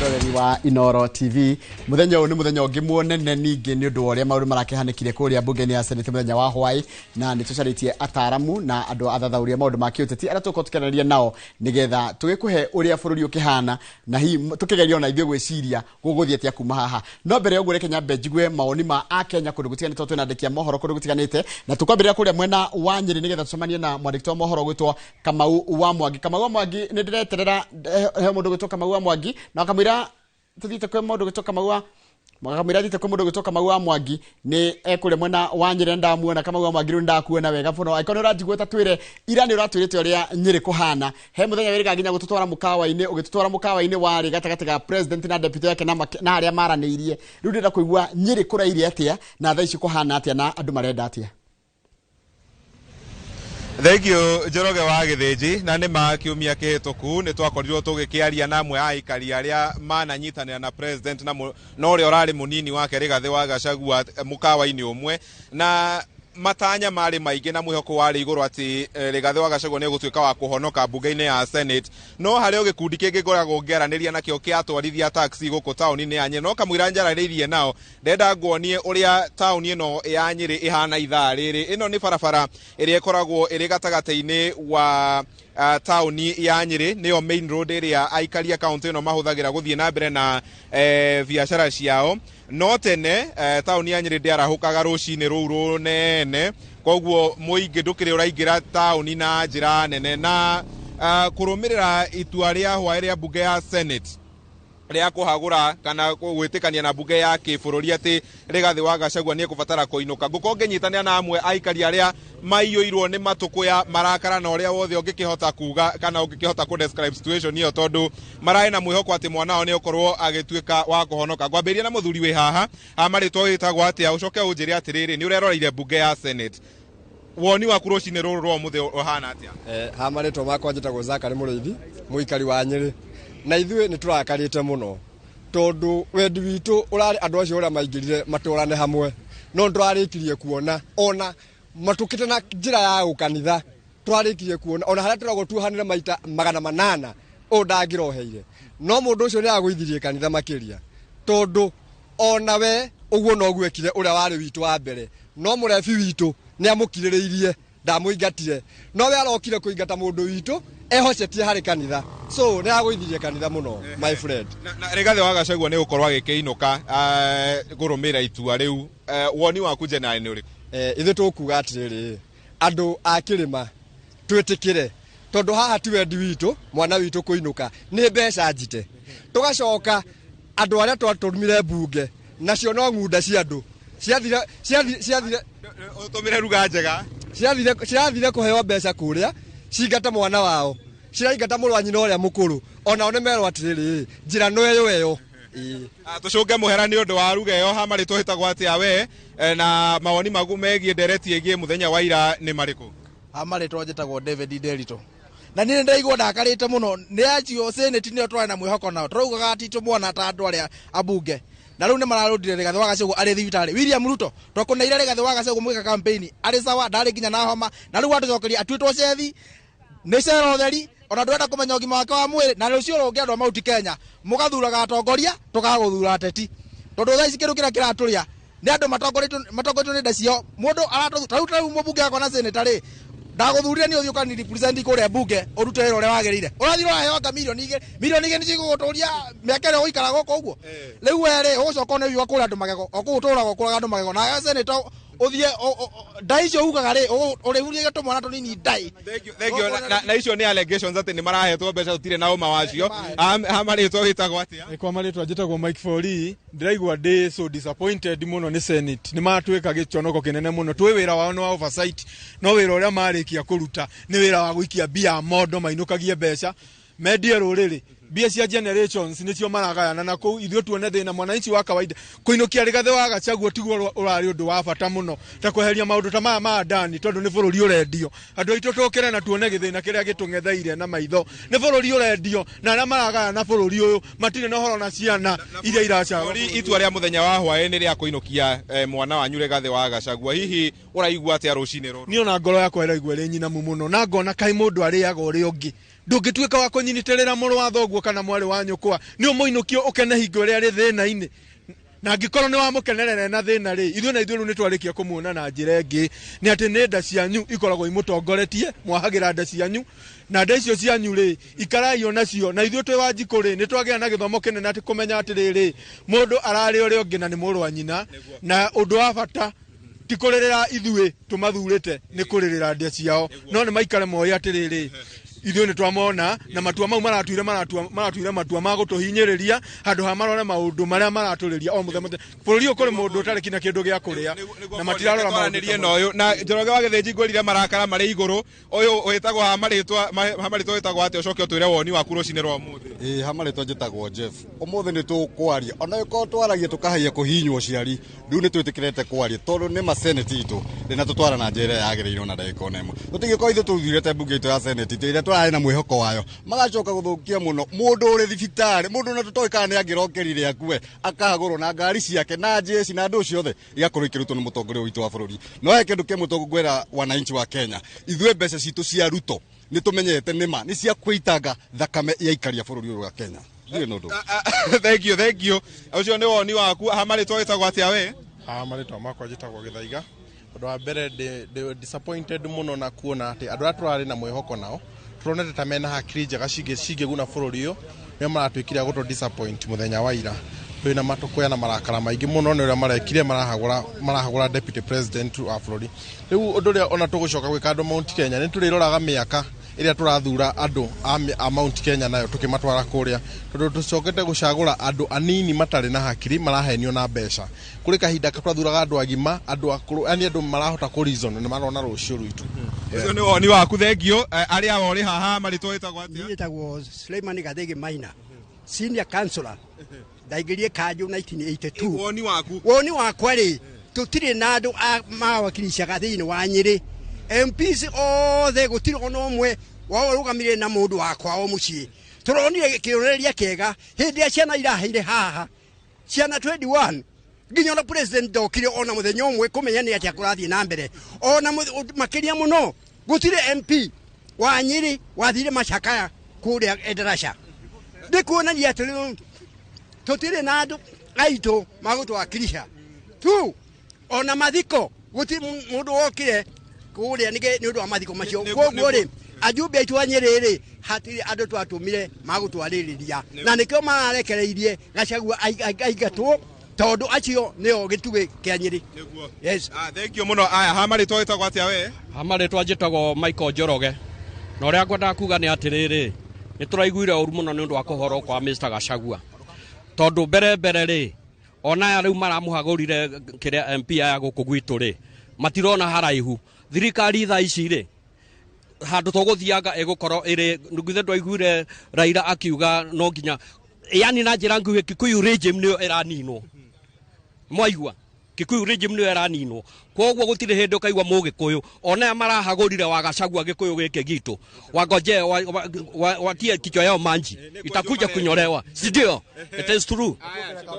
Mwiroreri wa Inoro TV, muthenya ũyũ nĩ mũthenya ũngĩ mũnene ningĩ nĩ ũndũ wa ũrĩa maũndũ marakĩhanĩkire kũrĩa mbunge-inĩ ya Senate mũthenya wa hwaĩ, na nĩ tũcarĩtie ataramu na andũ athathaũri a maũndũ ma kĩũteti arĩa tũgũkorwo tũkĩaranĩria nao nĩgetha tũgĩkũhe ũrĩa bũrũri ũkĩhana na hihi tũkĩgeria ona ithuĩ gwĩciria gũgũthiĩ atĩa kuma haha. No mbere ya ũguo, reke nyambe njigue mawoni ma Akenya kũndũ gũtiganĩte, tondũ twĩna andĩki a mohoro kũndũ gũtiganĩte, na tũkwambĩrĩria kũrĩa mwena wa Nyĩrĩ nĩgetha tũcemanie na mwandĩki wa mohoro gwĩtwo Kamau wa Mwangi. Kamau wa Mwangi, nĩ ndĩreterera he mũndũ gwĩtwo Kamau wa Mwangi na akamwĩra tũthiĩte kwĩ mũndũ gwĩtwo Kamau wa akamwĩra thiĩte kwĩ mũndũ gwĩtwo Kamau wa Mwangi nĩ ekũrĩa mwena wa Nyĩrĩ. Ndamuona Kamau wa Mwangi, rĩu ndakuona wega mũno. Angĩkorwo nĩ ũranjigua, ta twĩre ira nĩ ũratwĩrĩte ũrĩa Nyĩrĩ kũhana. He mũthenya wĩrĩga nginya gũtũtwara mũkawa-inĩ, ũgĩtũtwara mũkawa-inĩ warĩ gatagatĩ ga president na deputy yake na arĩa maranĩirie. Rĩu ndĩrenda kũigua Nyĩrĩ kũraire atĩa na thaa ici kũhana atĩa na andũ marenda atĩa. Thank you, Njoroge wa Gĩthĩnji. Na nĩ ma kiumia kĩhĩtũku nĩ twakorirwo tũgĩkĩaria na amwe a aikari arĩa mananyitanĩra na president na ũrĩa ũrarĩ mũnini wake Rigathĩ wa Gachagua mũkawa-inĩ ũmwe, na matanya marĩ maingĩ na mwĩhoko warĩ igũrũ atĩ Rigathĩ wa Gachagua nĩ egũtuĩka wa kũhonoka mbunge-inĩ ya Senate. No harĩ o gĩkundi kĩngĩ ngoragwo ngĩaranĩria nakĩo kĩa atwarithia taxi gũkũ taũni-inĩ ya Nyĩrĩ, no kamũira njaranĩirie nao, ndenda nguonie ũrĩa taũni ĩno ya Nyĩrĩ ĩhana ithaa rĩrĩ. Ĩno nĩ barabara ĩrĩa ĩkoragwo ĩrĩ gatagatĩ-inĩ wa taũni ya Nyĩrĩ, nĩyo main road ĩrĩa aikari a kaũntĩ ĩno mahũthagĩra gũthiĩ na mbere na biacara ciao. No tene taũni ya Nyĩrĩ ndĩarahũkaga rũcinĩ rũu rũnene, koguo mũingĩ ndũkĩrĩ ũraingĩra taũni na njĩra nene. Na kũrũmĩrĩra itua rĩa hwaĩ rĩa mbunge ya Senate rĩa kũhagũra kana gwĩtĩkania na mbunge ya kĩbũrũri atĩ Rigathĩ wa Gachagua nĩ ekũbatara kũinũka, ngũkorwo ngĩnyitanĩra na amwe aikari arĩa maiyũirwo nĩ matũkũya, marakara na ũrĩa wothe ũngĩkĩhota kuga kana ũngĩkĩhota kũ describe situation ĩyo, tondũ mararĩ na mwĩhoko atĩ mwana wao nĩ ũkorwo agĩtuĩka wa kũhonoka. Ngwambĩrĩria na mũthuri wĩ haha marĩtwa wĩtagwo atĩa, ũcoke ũnjĩre atĩrĩrĩ, nĩ ũreroreire mbunge ya Senate, woni waku rũcinĩ rũrũ rwa ũmũthĩ ũhana atĩa? Ha marĩtwa makwa njĩtagwo Zakari Mũrĩithi, mũikari wa Nyĩrĩ, na ithuĩ nĩ tũrakarĩte mũno tondũ wendi witũ ũrarĩ andũ acio ũrĩa maingĩrire matũrane hamwe, no nĩ tũrarĩkirie kuona ona matũkĩte na njĩra ya gũkanitha. Tũrarĩkirie kuona ona harĩa tũragwo tuohanĩre maita 800 ũũ ndangĩroheire, no mũndũ ũcio nĩ agũithirie kanitha makĩria, tondũ ona we ũguo noguo ekire ũrĩa warĩ witũ wa mbere, no mũrebi witũ nĩ amũkirĩrĩirie, ndamũingatire, no we arokire kũingata mũndũ witũ ehocetie harĩ kanitha, so nĩ agũithirie kanitha mũno, my friend. Na Rigathĩ wa Gachagua nĩ gũkorwo agĩkĩinũka kũrũmĩrĩra itua rĩu, woni waku generally nĩ ũrĩkũ? Ithuĩ tũkuga atĩrĩrĩ, andũ a kĩrĩma twĩtĩkĩre, tondũ haha ti wendi witũ mwana witũ kũinũka, nĩ mbeca njite. Tũgacoka andũ arĩa twatũmire mbunge nacio no ng'unda cia andũ ciathire ciathire. Ũtũmĩre ruga njega. Ciathire kũheo mbeca kũrĩa cingate mwana wao, ciraingata mũrũ wa nyina ũrĩa mũkũrũ, onao nĩ merwo atĩrĩrĩ, njĩra no ĩyo ĩyo. Ĩĩ. Tũcũnge mũhera nĩ ũndũ wa ruga ĩyo. Ha marĩtwa wĩtagwo atĩa we, na mawoni maku megiĩ ndereti ĩgiĩ mũthenya wa ira nĩ marĩkũ? Ha marĩtwa njĩtagwo David Nderito, na niĩ nĩndaigua ndakarĩte mũno nĩ acio Senate, nĩo twarĩ na mwĩhoko nao, tũraugaga atĩ tũmwana ta andũ arĩa ambunge, na rĩu nĩ mararũndire Rigathĩ wa Gachagua arĩ thibitarĩ. William Ruto, twakũneire Rigathĩ wa Gachagua mũgĩka campaign arĩ sawa, ndarĩ nginya na homa, na rĩu atũcokeria atuĩtwo cethi nĩ cera ũtheri, ona ndũrenda kũmenya ũgima wake wa mwĩrĩ. Na rũciũ rũngĩ andũ a Mount Kenya mũgathuraga atongoria, tũkaga gũthura ateti, tondũ thaa ici kĩndũ kĩrĩa kĩratũrĩa nĩ andũ matongoretio nĩ nda ciao. Mũndũ aratũ tarĩu mũmbunge wakwa na senator rĩ, ndagũthurire nĩ ũthiĩ ũkani represent kũrĩa mbunge, ũrute wĩra ũrĩa wagĩrĩire. Ũrathiĩ ũraheo anga 2 mirioni, 2 mirioni nĩcio igũgũtũria mĩaka ĩrĩa ũgũikara gũkũ ũguo. Rĩu we rĩ, ũgũcoka one wiuga kũrĩa andũ magego o kũu ũtũraga ũkũraga andũ magego, na senator ũthiĩ ndai icio ugaga rĩ, ũrĩhuria tũmwana tũnini ndai. Thank you, thank you. Na icio nĩ allegations atĩ nĩ marahetwo mbeca, tũtirĩ na ũma wacio. Ha marĩtwa wĩtagwo atĩa? Kwa marĩtwa njĩtagwo Mike Fori. Ndĩraigua ndĩ so disappointed mũno nĩ Senate. Nĩ matwĩka gĩconoko kĩnene mũno. Twĩ wĩra wao nĩ wa oversight, no wĩra ũrĩa marĩkia kũruta nĩ wĩra wa gũikia mbia mondo, mainũkagie mbeca, mendie rũrĩrĩ, mbia cia generations nĩcio maragayana na kũu, ithuĩ tuone thĩna. Mwananchi wa kawaida, kũinũkia Rigathĩ wa Gachagua tiguo ũrarĩ ũndũ wa bata mũno ta kweheria maũndũ ta maya ma ndani, tondũ nĩ bũrũri ũrendio. Andũ aitũ, tũkĩre na tuone gĩthĩna kĩrĩa gĩtũng'etheire na maitho. Nĩ bũrũri ũrendio, na arĩa maragayana bũrũri ũyũ matirĩ na ũhoro na ciana iria iracagwo. Bũrũri, itua rĩa mũthenya wa hwaĩ nĩ rĩa kũinũkia mwana wanyu Rigathĩ wa Gachagua. Hihi ũraigua atĩa rũcinĩ rũrũ? Niĩ ona ngoro yakwa ĩraigua ĩrĩ nyinamu mũno, na ngona kaĩ mũndũ arĩaga ũrĩa ũngĩ. Ndũngĩtuĩka wa kũnyitĩrĩra mũrũ wa thoguo. kana mwarĩ wa nyũkwa nĩ ũmũinũkie ũkene hingo ĩrĩa arĩ thĩna-inĩ na angĩkorwo nĩ wamũkenerera na thĩna rĩ ithuĩ na ithuĩ rĩu nĩ twarĩkia kũmuona na njĩra ĩngĩ nĩ atĩ nĩ nda cianyu ikoragwo imũtongoretie mwahagĩra nda cianyu na nda icio cianyu rĩ ikarai onacio na ithuĩ twĩ Wanjikũ rĩ nĩ twagĩa na gĩthomo kĩnene atĩ kũmenya atĩrĩrĩ mũndũ ararĩ ũrĩa ũngĩ na nĩ mũrũ wa nyina na ũndũ wa bata ti kũrĩrĩra ithuĩ tũmathurĩte nĩ kũrĩrĩra nda ciao no nĩ maikare moĩ atĩrĩrĩ ithuĩ nĩ twamona na matua mau maratuire maratuire matua ma gũtũhinyĩrĩria handũ ha marore maũndũ marĩa maratũrĩria o mũthenya bũrũri ũyũ kũrĩ mũndũ ũtarĩ kinya kĩndũ gĩa kũrĩa na matirarora maũndũ na ũyũ na Njoroge wa Gĩthĩnji ngwĩrire marakara marĩ igũrũ ũyũ wĩtagwo ha marĩtwa wĩtagwo atĩa ũcoke ũtwĩre woni waku rũcinĩ rwa ũmũthĩ. Ĩĩ ha marĩtwa njĩtagwo Jeff. Ũmũthĩ nĩ tũkwaria ona ĩkorwo twaragia tũkahaia kũhihinywo ciari rĩu nĩ twĩtĩkĩrĩte kwaria tondũ nĩ ma senate itũ ndĩna tũtwara na njĩra ĩrĩa yagĩrĩirwo na ndagĩka ona ĩmwe. Tũtingĩkorwo ithuĩ tũthurĩte mbunge itũ ya senate itũ ĩrĩa tũrarĩ na mwĩhoko wayo magacoka gũthũkia mũno mũndũ ũrĩ thibitarĩ mũndũ na tũtoĩ kana nĩ angĩrokerire akue akahagũrwo na ngari ciake na jeshi na andũ ciothe igakorwo ikĩrutwo nĩ mũtongoria witũ wa bũrũri. No he kĩndũ kĩmwe tũngwĩra wananchi wa Kenya ithuĩ mbeca citũ cia Ruto nĩ tũmenyete nĩma nĩ cia kwĩitanga thakame ya aikari a bũrũri ũyũ wa Kenya. Thank you, thank you. Ũcio nĩ woni waku. Ha marĩtwa wĩtagwo atĩa we? Ha marĩtwa makwa njĩtagwo Gĩthaiga. Ũndũ wa mbere ndĩ disappointed mũno na kuona atĩ andũ arĩa tũrarĩ na mwĩhoko nao turonete ta mena hakiri njega cingĩguna bũrũri ũyũ nĩo maratuĩkire a gũtũ disappoint mũthenya wa ira. Twĩna matũkũya na marakara maingĩ mũno nĩ ũrĩa marekire marahagũra deputy president wa bũrũri. Rĩu ũndũ ũrĩa ona tũgũcoka gwĩka andũ Mount Kenya nĩ tũrĩroraga mĩaka ĩrĩa tũrathura andũ a Mount Kenya nayo tũkĩmatwara kũrĩa tondũ tũcokete gũcagũra andũ anini matarĩ na hakiri marahenio na mbeca. Kũrĩ kahinda twathuraga andũ agima andũ akũrũ yani andũ marahota kũ reason nĩ marona rũciũ rwitũ. Ũcio nĩ woni waku, thank you. Arĩa ũrĩ haha marĩtwa wĩtagwo atĩa? Niĩ njĩtagwo Suleiman Gathegi Maina, senior councillor. Ndaingĩrie kanjũ 1982. Woni waku? Woni wakwa rĩ tũtirĩ na andũ mawakilicaga thĩinĩ wa Nyĩrĩ. MPs othe gũtirĩ ona ũmwe wao ũrũgamire na mũndũ wakwa o mũciĩ. Tũronire kĩonereria kĩega hĩndĩ ĩrĩa ciana iraheire haha ciana 21 nginya ona president ndokire ona mũthenya ũmwe kũmenya nĩ atĩa kũrathiĩ na mbere. Ona makĩria mũno gũtirĩ MP wa Nyĩrĩ wathire macakaya kũrĩa Endarasha. Ndĩkuonania atĩrĩ tũtirĩ na andũ aitũ magũtwakilisha tu ona mathiko gũtirĩ mũndũ wokire kũrĩa nĩ ũndũ wa mathiko macio. Koguo rĩ ajumbe aitũ a Nyĩrĩ rĩ hatirĩ andũ twatũmire magũtwarĩrĩria na nĩkĩo mararekereirie Gachagua aingatwo tondũ acio nĩo gĩtugĩ kĩa Nyĩrĩ. Yes. Thank you mũno. Aya ha marĩtwa wĩtagwo atĩa we? Ha marĩtwa njĩtagwo Michael Njoroge na ũrĩa ngwendaga kuga nĩ atĩrĩrĩ nĩ tũraiguire ũru mũno nĩ ũndũ wa kũhorwo kwa Mr. Gachagua tondũ mbere mbere rĩ ona aya rĩu maramũhagũrire kĩrĩa MP aya gũkũ gwitũ rĩ matirona haraihu. Thirikari thaa ici rĩ handũ tũgũthianga ĩgũkorwo ĩrĩ githĩ ndwaiguire Raila akiuga no nginya yani na njĩra nguhĩ Kikuyu regime nĩyo ĩraninwo. Mwaigua Kikuyu regime nĩyo ĩraninwo koguo gũtirĩ hĩndĩ ũkaigua mũgĩkũyũ ona aya marahagũrire wa Gachagua gĩkũyũ gĩkĩ gitũ wangoje watie kichwa yao manji itakuja kunyolewa, si ndio? It is true.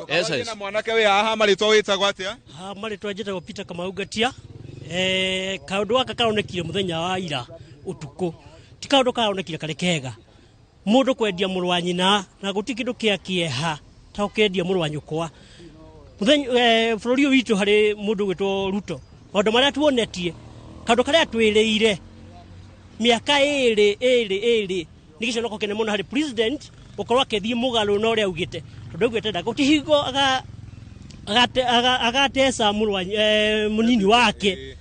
Yes, yes. Na mwanake wĩ haha marĩtwa wĩtagwo atĩa? Ha marĩtwa njĩtagwo Peter Kamau Ngatia. Kaũndũ gaka karonekire mũthenya wa ira ũtukũ ti kaũndũ karonekire karĩ kega mũndũ kwendia mũrũ wa nyina na gũtirĩ kĩndũ kĩa kĩeha ta ũkĩendia mũrũ wa nyũkwa. Mũthenya bũrũri ũyũ witũ harĩ mũndũ ũgwĩtwo Ruto maũndũ marĩa tuonetie kaũndũ karĩa twĩrĩire mĩaka ĩrĩ ĩrĩ ĩrĩ nĩ gĩconoko kĩnene mũno harĩ president gũkorwo akĩthiĩ mũgarũ na ũrĩa augĩte tondũ augĩte ndagũti hingo agateca mũrũ wa mũnini wake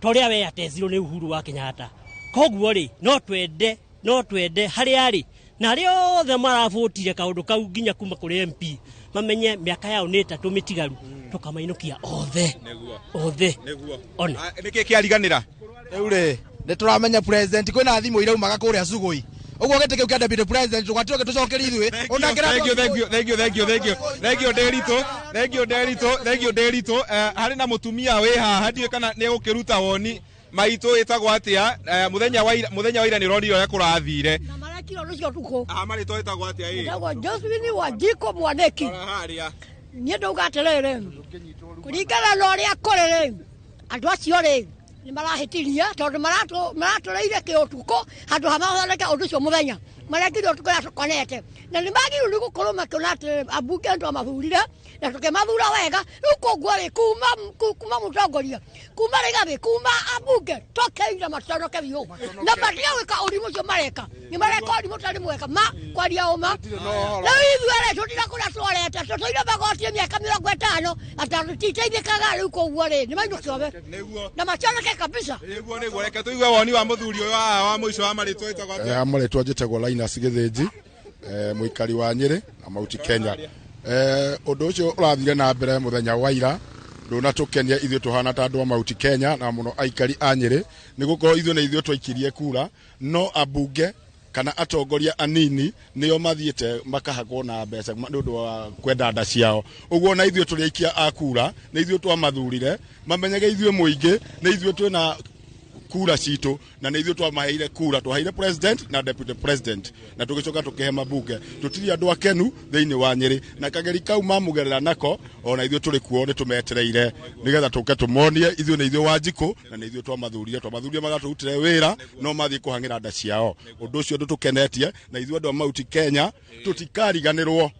ta ũrĩa we atecirwo nĩ Uhuru wa Kenyatta. Koguo rĩ no twende harĩa arĩ na arĩa othe marabũtire kaũndũ kau nginya kuma kũrĩ MP mamenye mĩaka yao nĩ ĩtatũ mĩtigaru tũkamainũkia othe othe. Ona nĩkĩ kĩariganĩra rĩu rĩ nĩ tũramenya president kwĩna thimũ iraumaga kũrĩa Sugoi ũguo gĩtĩ kĩu kĩa deputy president tũgatũke tũcokerie ithuĩ. Thank you, thank you, thank you, thank you, thank you, thank you Nderitu, thank you Nderitu, thank you Nderitu. Harĩ na mũtumia wĩ haha ndiũĩ kana nĩ egũkĩruta woni maitũ wĩtagwo atĩa? Mũthenya wa ira nĩ ũronire ũrĩa kũrathire na marekire ũcio ũtukũ. Ha marĩtwa wĩtagwo atĩa? Ĩ njĩtagwo Josephine Wanjikũ Mwanĩki. Niĩ ndauga atĩrĩrĩ kũringana na ũrĩa kũrĩ rĩ andũ acio rĩ nĩ marahĩtirie tondũ maratũrĩire kĩũtukũ handũ ha mathondeke ũndũ ũcio mũthenya. Marekire ũtukũ ũrĩa tũkonete na nĩ magĩrĩirwo nĩ gũkorwo makĩona atĩ ambunge nĩ twamathurire na tũkĩmathura wega. Rĩu koguo rĩ, kuma mũtongoria, kuma Rigathĩ, kuma ambunge, tũkeire maconoke biũ na matige gwĩka ũrimũ ũcio mareka. Nĩ mareka ũrimũ ũtarĩ mwega ma kwaria ũma. Rĩu ithuĩ rĩ, tũtira kũrĩa twarete, tũtũire magoti mĩaka 50 ata tũtiteithĩkaga. Rĩu koguo rĩ, nĩ mainũke othe na maconoke kabisa. Nĩguo, reke tũigue woni wa mũthuri ũyũ haha wa mũico wa marĩtwa, ĩtagwo atĩa? Marĩtwa njĩtagwo Linus Gĩthĩnji, mũikari wa Nyĩrĩ na Mount Kenya. Ũndũ ũcio ũrathire na mbere mũthenya wa ira ndũnatũkenia ithuĩ tũhana ta andũ a Mount Kenya na mũno aikari a Nyĩrĩ, nĩ gũkorwo ithuĩ nĩ ithuĩ twaikirie kura, no ambunge kana atongoria anini nĩo mathiĩte makahagwo na mbeca nĩ ũndũ wa kwenda nda ciao. Ũguo na ithuĩ tũrĩ aikia a kura nĩ ithuĩ twamathurire, mamenyage ithuĩ mũingĩ nĩ ithuĩ twĩna kura citũ na nĩ ithuĩ twamaheire kura. Twaheire president na deputy president na tũgĩcoka tũkĩhe mabunge. Tũtirĩ andũ akenu thĩinĩ wa Nyĩrĩ na kageri kau mamũgerera nako, ona ithuĩ tũrĩ kuo, nĩ tũmetereire nĩgetha tũke tũmonie ithuĩ nĩ ithuĩ Wanjikũ na nĩ ithuĩ twamathurire magatũrutĩre wĩra, no mathiĩ kũhang'ĩra nda ciao. Ũndũ ũcio ndũtũkenetie na ithuĩ andũ a Mount Kenya tũtikariganĩrwo,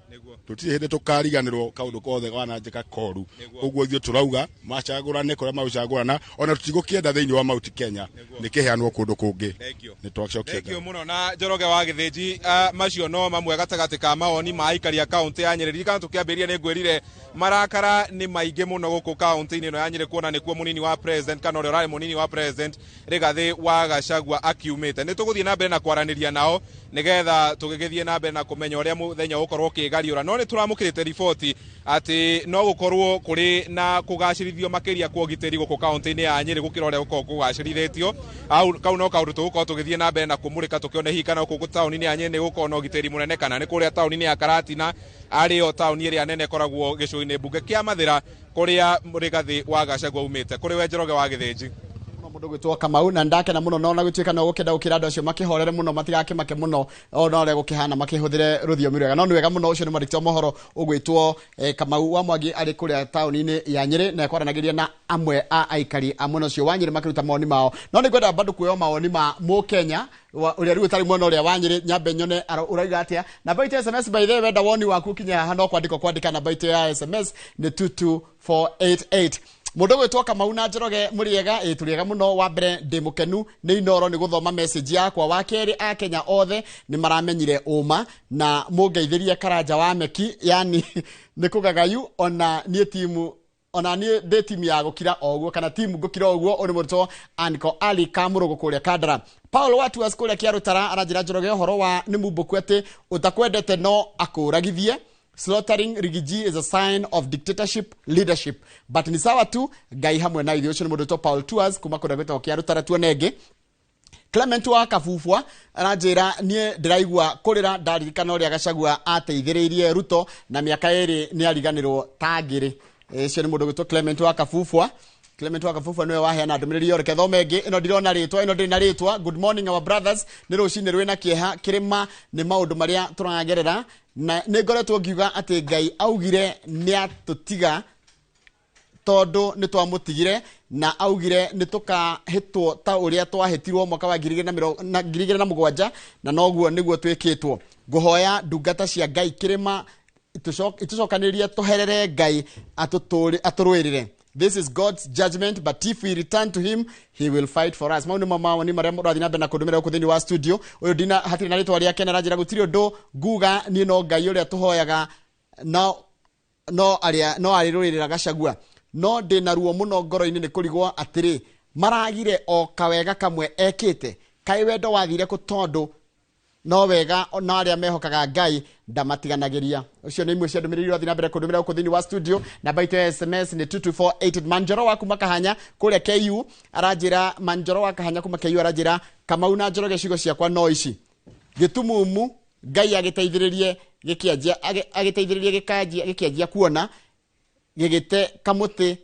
tũtirĩ hĩndĩ tũkariganĩrwo kaũndũ kothe wananjĩka koru. Ũguo ithuĩ tũrauga macagũrane kũrĩa magũcagũrana, ona tũtigũkĩenda thĩinĩ wa Mount Kenya, nĩ kĩheanwo kũndũ kũngĩ. Nĩ twacokia. Thank you mũno. Na Njoroge wa Gĩthĩnji, macio no mamwe gatagatĩ ka mawoni ma aikari a kaũntĩ ya Nyĩrĩ. Ririkana tũkĩambĩrĩria nĩ ngwĩrire marakara nĩ maingĩ mũno gũkũ kaũntĩ-inĩ ĩno ya Nyĩrĩ, kuona nĩkuo mũnini wa president kana ũrĩa ũrarĩ mũnini wa president Rigathĩ wa Gachagua akiumĩte. Nĩ tũgũthiĩ na mbere na kwaranĩria nao nĩgetha tũgĩgĩthiĩ na mbere na kũmenya ũrĩa mũthenya ũgũkorwo ũkĩgariũra, no nĩ tũramũkĩrĩte riboti atĩ no gũkorwo kũrĩ na kũgacĩrithio makĩria kwa ũgitĩri gũkũ kaũntĩ-inĩ ya Nyĩrĩ gũkĩra ũrĩa gũkoragwo kũgacĩrithĩtio. Au kau no kaũndũ tũgũkorwo tũgĩthiĩ na mbere na kũmũrĩka, tũkĩone hihi kana gũkũ taũni-inĩ ya Nyĩrĩ nĩ gũkorwo na ũgitĩri mũnene kana nĩ kũrĩa taũni-inĩ ya Karatina, arĩyo taũni ĩrĩa nene ĩkoragwo gĩcigo-inĩ mbunge kĩa Mathĩra kũrĩa Rigathĩ wa Gachagua umĩte. Kũrĩ we Njoroge wa Gĩthĩnji. Mũndũ gwĩtwo Kamau na ndakena mũno, no na gũtuĩka no gũkĩenda gũkĩra andũ acio makĩhorere mũno, matigakĩmake mũno ona ũrĩa gũkĩhana, makĩhũthĩre rũthiomi rwega, no nĩ wega mũno. Ũcio nĩ mwandĩki wa mohoro ũgwĩtwo Kamau wa Mwangi arĩ kũrĩa taũni-inĩ ya Nyĩrĩ na ekwaranagĩria na amwe a aikari a mwena ũcio wa Nyĩrĩ makĩruta mawoni mao. No nĩ ngwenda bado kuoya mawoni ma Mũkenya ũrĩa rĩu ũtarĩ mwena ũrĩa wa Nyĩrĩ, nyambe nyone ũrauga atĩa. Namba itũ ya SMS, by the way, wenda woni waku kinya haha no kwandĩka kwandĩka, namba itũ ya SMS nĩ 22488. Mũndũ gwĩtwo Kamau na Njoroge, mũrĩega? Ĩ, tũrĩega mũno. Wa mbere, ndĩ mũkenu nĩ Inoro nĩ gũthoma message yakwa. Wa kerĩ, akenya othe nĩ maramenyire ũma na mũngeithĩrie Karanja wa Meki, yani nĩ kũgagayu. Ona niĩ timu, ona niĩ ndĩ timu ya gũkira o ũguo kana timu ngũkira o ũguo. Ũyũ nĩ mũrutwo Aniko Ali Kamũrũgũ kũrĩa Kandara. Paul Watuas kũrĩa Kĩarũtara aranjĩra, Njoroge, ũhoro wa nĩ mumbũku atĩ ũtakwendete no akũragithie. Slaughtering Rigiji is a sign of dictatorship leadership, but ni sawa tu, Ngai hamwe na ithuĩ. Ũcio nĩ mũndũ wĩtwo Paul Tours kuma kũrĩa gwĩtagwo Kĩarũtara. Tuone ĩngĩ. Clement wa Kabubwa aranjĩra, niĩ ndĩraigua kũrĩra ndaririkana ũrĩa Gachagua ateithĩrĩirie Ruto na mĩaka 2 nĩ ariganĩrwo ta ngĩrĩ. Ũcio nĩ mũndũ gwĩtwo Clement wa Kabubwa. Clement wa Kabubwa nĩwe waheana ndũmĩrĩri ĩyo. Reke thome ĩngĩ. Ĩno ndirona rĩtwa, ĩno ndĩrĩ na rĩtwa. Good morning, our brothers. Nĩ rũcinĩ rwĩna kĩeha kĩrĩma nĩ maũndũ marĩa tũragerera, na nĩ ngoretwo ngiuga atĩ Ngai augire nĩ atũtiga tondũ nĩ twamũtigire, na augire nĩ tũkahĩtwo ta ũrĩa twahĩtirwo mwaka wa 2007, na noguo nĩguo twĩkĩtwo. Ngũhoya ndungata cia Ngai kĩrĩma itũcokanĩrĩrie, tũherere Ngai atũrũĩrĩre. This is God's judgment, but if we return to him, he will fight for us. Mau nĩmo mawoni marĩa mũrathiĩ na mbere na kũndũmĩra gũkũ thĩinĩ wa studio. Ũyũ ndina hatirĩ na rĩtwa rĩake na aranjĩra, gũtirĩ ũndũ nguga niĩ, no Ngai ũrĩa tũhoyaga no arĩa no arĩrũĩrĩra Gachagua, no ndĩna ruo mũno ngoro-inĩ nĩ kũrigwo atĩrĩ, maragire o kawega kamwe ekĩte? Kaĩ wendo wathire kũ? Tondũ no wega no arĩa mehokaga Ngai ndamatiganagĩria. Ũcio nĩ imwe cia ndũmĩrĩri irathiĩ na mbere kũndũmĩra gũkũ thĩinĩ wa studio. Namba itũ ya SMS nĩ 22488. Manjoro wa kuma Kahanya kũrĩa KU aranjĩra, Manjoro wa Kahanya kuma KU aranjĩra, Kamau na Njoroge, ciugo ciakwa no ici: gĩtumumu Ngai agĩteithĩrĩrie gĩkĩanjia agĩteithĩrĩrie gĩkanjia gĩkĩanjia kuona, gĩgĩte kamũtĩ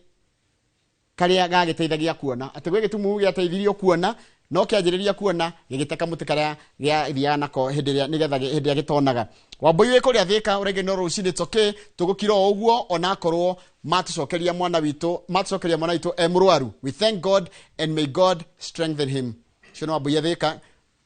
karĩa gagĩteithagia kuona. Atĩ gwĩ gĩtumumu gĩateithirio kuona, no kĩanjĩrĩria kuona gĩgĩte kamũtĩ karĩa gĩathiaga nako hĩndĩ ĩrĩa nĩgetha hĩndĩ ĩrĩa gĩtonaga. Wambui wĩ kũrĩa Thĩka ũrengĩ, no rũcinĩ tũkĩ tũgũkira o ũguo, onakorwo matũcokeria mwana witũ, matũcokeria mwana witũ e mũrwaru. We thank God and may God strengthen him. Ũcio nĩ Wambui Thĩka.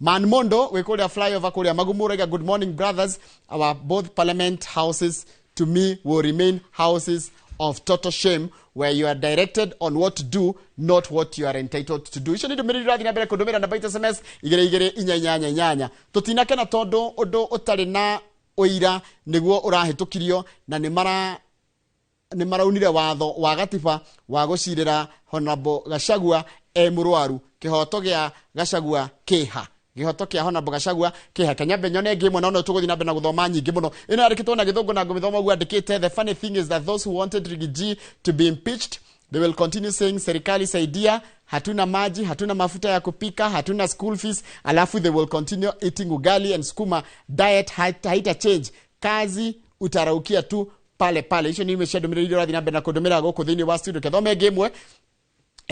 Man Mondo wĩ kũrĩa flyover kũrĩa Magumu ũraiga, "Good morning, brothers. Our both parliament houses to me will remain houses of total shame, where you are directed on what to do, not what you are entitled to do." Icio nĩ ndũmĩrĩri ũrathiĩ na mbere kũndũmĩra namba itũ SMS 22488. Tũtinakena tondũ ũndũ ũtarĩ na ũira nĩguo ũrahĩtũkirio, na nĩ maraunire watho wa gatiba wa gũcirĩra Honorable Gachagua e mũrwaru. Kĩhoto gĩa Gachagua kĩha? Kĩhoto kĩa Honorable Gachagua kĩha? Kanyambe nyone ĩngĩ ĩmwe, no no tũgũthiĩ na mbere na gũthoma nyingĩ mũno. Ĩno yandĩkĩtwo na Gĩthũngũ na ngũmĩthoma ũguo andĩkĩte: "The funny thing is that those who wanted Riggy G to be impeached, they will continue saying, 'Serikali saidia, hatuna maji, hatuna mafuta ya kupika, hatuna school fees,' alafu they will continue eating ugali and skuma. Diet haita change. Kazi utaraukia tu pale pale." Icio nĩ imwe cia ndũmĩrĩri iria ũrathiĩ na mbere na kũndũmĩra gũkũ thĩinĩ wa studio. Kethome ĩngĩ ĩmwe.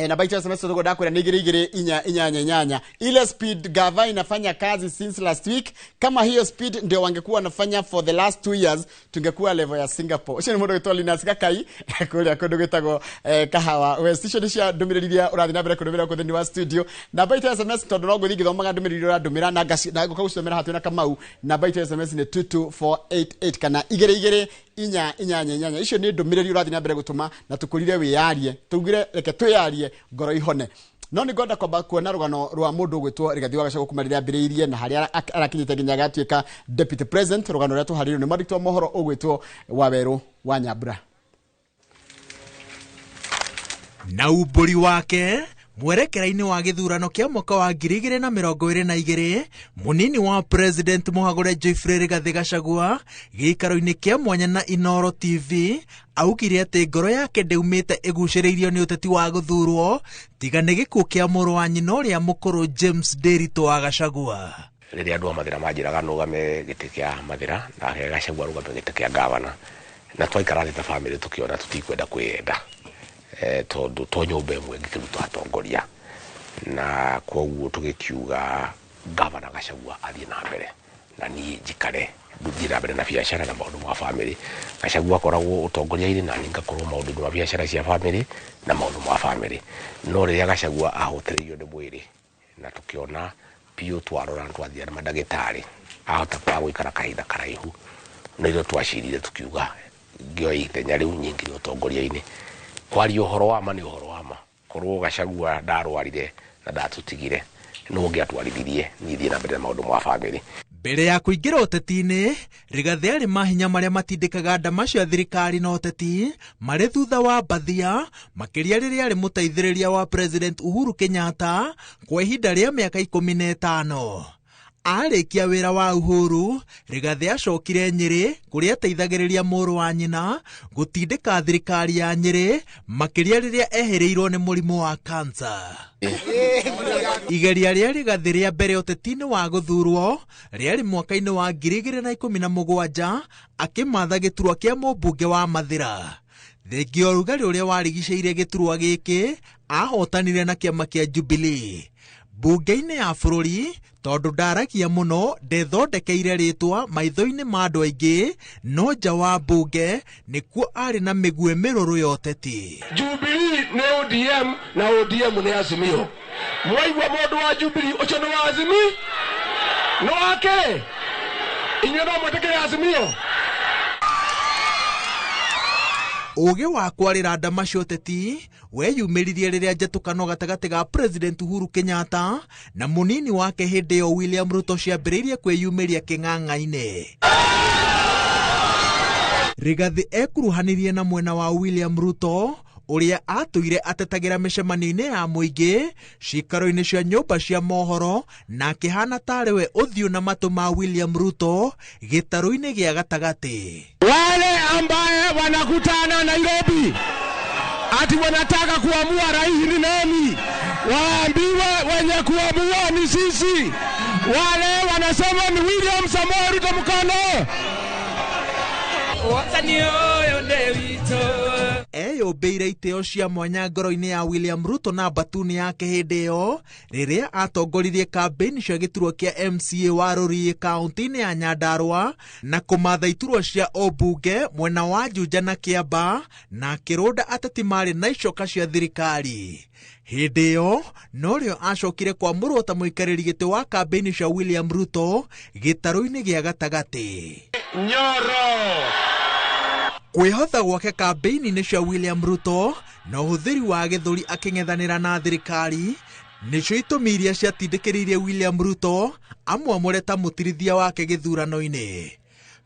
Namba itũ ya SMS tuko ndakwĩra nĩ 22488. Ile speed gava inafanya kazi since last week, kama hiyo speed ndio wangekuwa wanafanya for the last 2 years, tungekuwa level ya Singapore. Ũcio nĩ mũndũ wĩtwo Linus Gakai kũrĩa kũndũ gwĩtagwo Kahawa West. Icio nĩ cia ndũmĩrĩri iria ũrathiĩ na mbere kũndũmĩra gũkũ thĩinĩ wa studio. Namba itũ ya SMS, tondũ no ngũthiĩ ngĩthomaga ndũmĩrĩri iria ũrandũmĩra na ngũka gũcithomera hakuhĩ na Kamau, namba itũ ya SMS nĩ 22488 kana 22488. Icio nĩ ndũmĩrĩri ũrathiĩ na mbere gũtũma na tũkũrire wĩyarie, tugire reke twĩyarie ngoro ihone. No nĩ ngwenda kwamba kuona rũgano rwa mũndũ ũgwĩtwo Rigathĩ wa Gachagua kuma rĩrĩa ambĩrĩirie na harĩa arakinyĩte nginya agatuĩka deputy president, rũgano rũrĩa tũharĩirio nĩ mwandĩki wa mohoro ũgwĩtwo Wawerũ wa Nyambura. Na umbũri wake mwerekera-inĩ wa gĩthurano kĩa mwaka wa 2022, mũnini wa president mũhagũre Geoffrey Rigathĩ Gachagua gĩikaro-inĩ kĩa mwanya na Inoro TV augire atĩ ngoro yake ndĩumĩte ĩgucĩrĩirio nĩ ũteti wa gũthurwo tiga nĩ gĩkuũ kĩa mũrũ wa nyina ũrĩa mũkũrũ James Ndiritu wa Gachagua. Rĩrĩa andũ a Mathĩra manjĩraga nũgame gĩtĩ kĩa Mathĩra nake Gachagua arũgame gĩtĩ kĩa gavana, na twaikara thĩ ta bamĩrĩ tũkĩona tũtikwenda kwĩyenda, tondũ to nyũmba ĩmwe ĩngĩkĩruta atongoria, na koguo tũgĩkiuga gavana Gachagua athiĩ na mbere na niĩ njikare thiĩ na mbere na biacara na maũndũ ma bamĩrĩ. Gachagua akoragwo ũtongoria-inĩ na niĩ ngakorwo maũndũ-inĩ ma biacara cia bamĩrĩ na maũndũ ma bamĩrĩ. No rĩrĩa Gachagua ahotĩrĩirio nĩ mwĩrĩ na tũkĩona biũ, twarora na twathiĩ na mandagĩtarĩ, ahota kwaga gũikara kahinda karaihu, na ithuĩ twacirire tũkiuga ngĩoya ithenya rĩu nyingĩre ũtongoria-inĩ. Kwaria ũhoro wa ma nĩ ũhoro wa ma, korwo Gachagua ndarwarire na ndatũtigire, nũ ũngĩatwarithirie niĩ thiĩ na mbere na maũndũ ma bamĩrĩ? Mbere ya kũingĩra ũteti-inĩ, Rigathĩ arĩ mahinya marĩa matindĩkaga ndama cia thirikari na ũteti marĩ thutha wa mbathia, makĩria rĩrĩa arĩ mũteithĩrĩria wa President Uhuru Kenyatta kwa ihinda rĩa mĩaka 15. Arĩkia wĩra wa Uhuru, Rigathĩ acokire Nyĩrĩ kũrĩa ateithagĩrĩria mũrũ wa nyina gũtindĩka thirikari ya Nyĩrĩ, makĩria rĩrĩa ehĩrĩirwo nĩ mũrimũ wa kansa. Igeria rĩa Rigathĩ rĩa mbere ũteti-inĩ wa gũthurwo rĩarĩ mwaka-inĩ wa 2017 akĩmatha gĩturwa kĩa mũmbunge wa Mathĩra. Thengia ũrugarĩ ũrĩa warigicĩirie gĩturwa gĩkĩ, ahotanire na kĩama kĩa Jubilee mbunge-inĩ ya bũrũri. Tondũ ndaragia mũno, ndethondekeire rĩtwa maitho-inĩ ma andũ aingĩ, no nja wa mbunge nĩkuo arĩ na mĩguĩ mĩrũrũ ya ũteti. Jubilee nĩ ODM na ODM nĩ Azimio. Mwaigua mũndũ wa Jubilee, ũcio nĩ wa Azimio, nĩ wake. Inyuĩ no mwĩtĩkĩre Azimio. Ũgĩ wa kwarĩra ndama cia ũteti weyumĩririe rĩrĩa njatũkano gatagatĩ ga President Uhuru Kenyatta na mũnini wake hĩndĩ ĩyo William Ruto ciambĩrĩirie kwĩyumĩria kĩng'ang'a-inĩ. Rigathĩ ekuruhanirie na mwena wa William Ruto ũrĩa atũire atetagĩra mĩcemanio-inĩ ya mũingĩ, ciikaro-inĩ cia nyũmba cia mohoro, na akĩhana tarĩ we ũthiũ na matũ ma William Ruto gĩtarũ-inĩ gĩa gatagatĩ. Wale ambaye wanakutana Nairobi ati wanataka kuamua rais ni nani, waambiwe wenye kuamua ni sisi. Wale wanasema ni William Samoei Ruto mkono. Eyũmbĩire itĩo cia mwanya ngoro-inĩ ya William Ruto na mbatuni yake hĩndĩ ĩyo rĩrĩa atongoririe kambĩini cia gĩturwa kĩa MCA wa Rũriĩ kaunti-inĩ ya Nyandarua na kũmatha iturwa cia ũmbunge mwena wa Juja na Kĩamba, na akĩrũnda ateti marĩ na icoka cia thirikari. Hĩndĩ ĩyo norĩo acokire kwamũrwo ta mũikarĩri gĩtĩ wa kambĩini cia William Ruto gĩtarũ-inĩ gĩa gatagatĩ. Nyoro! Kwĩhotha gwake kambĩini-inĩ cia William Ruto na ũhũthĩri wa gĩthũri akĩng'ethanĩra na thirikari nĩcio itũmi iria ciatindĩkĩrĩirie William Ruto amwamũre ta mũtirithia wake gĩthurano-inĩ.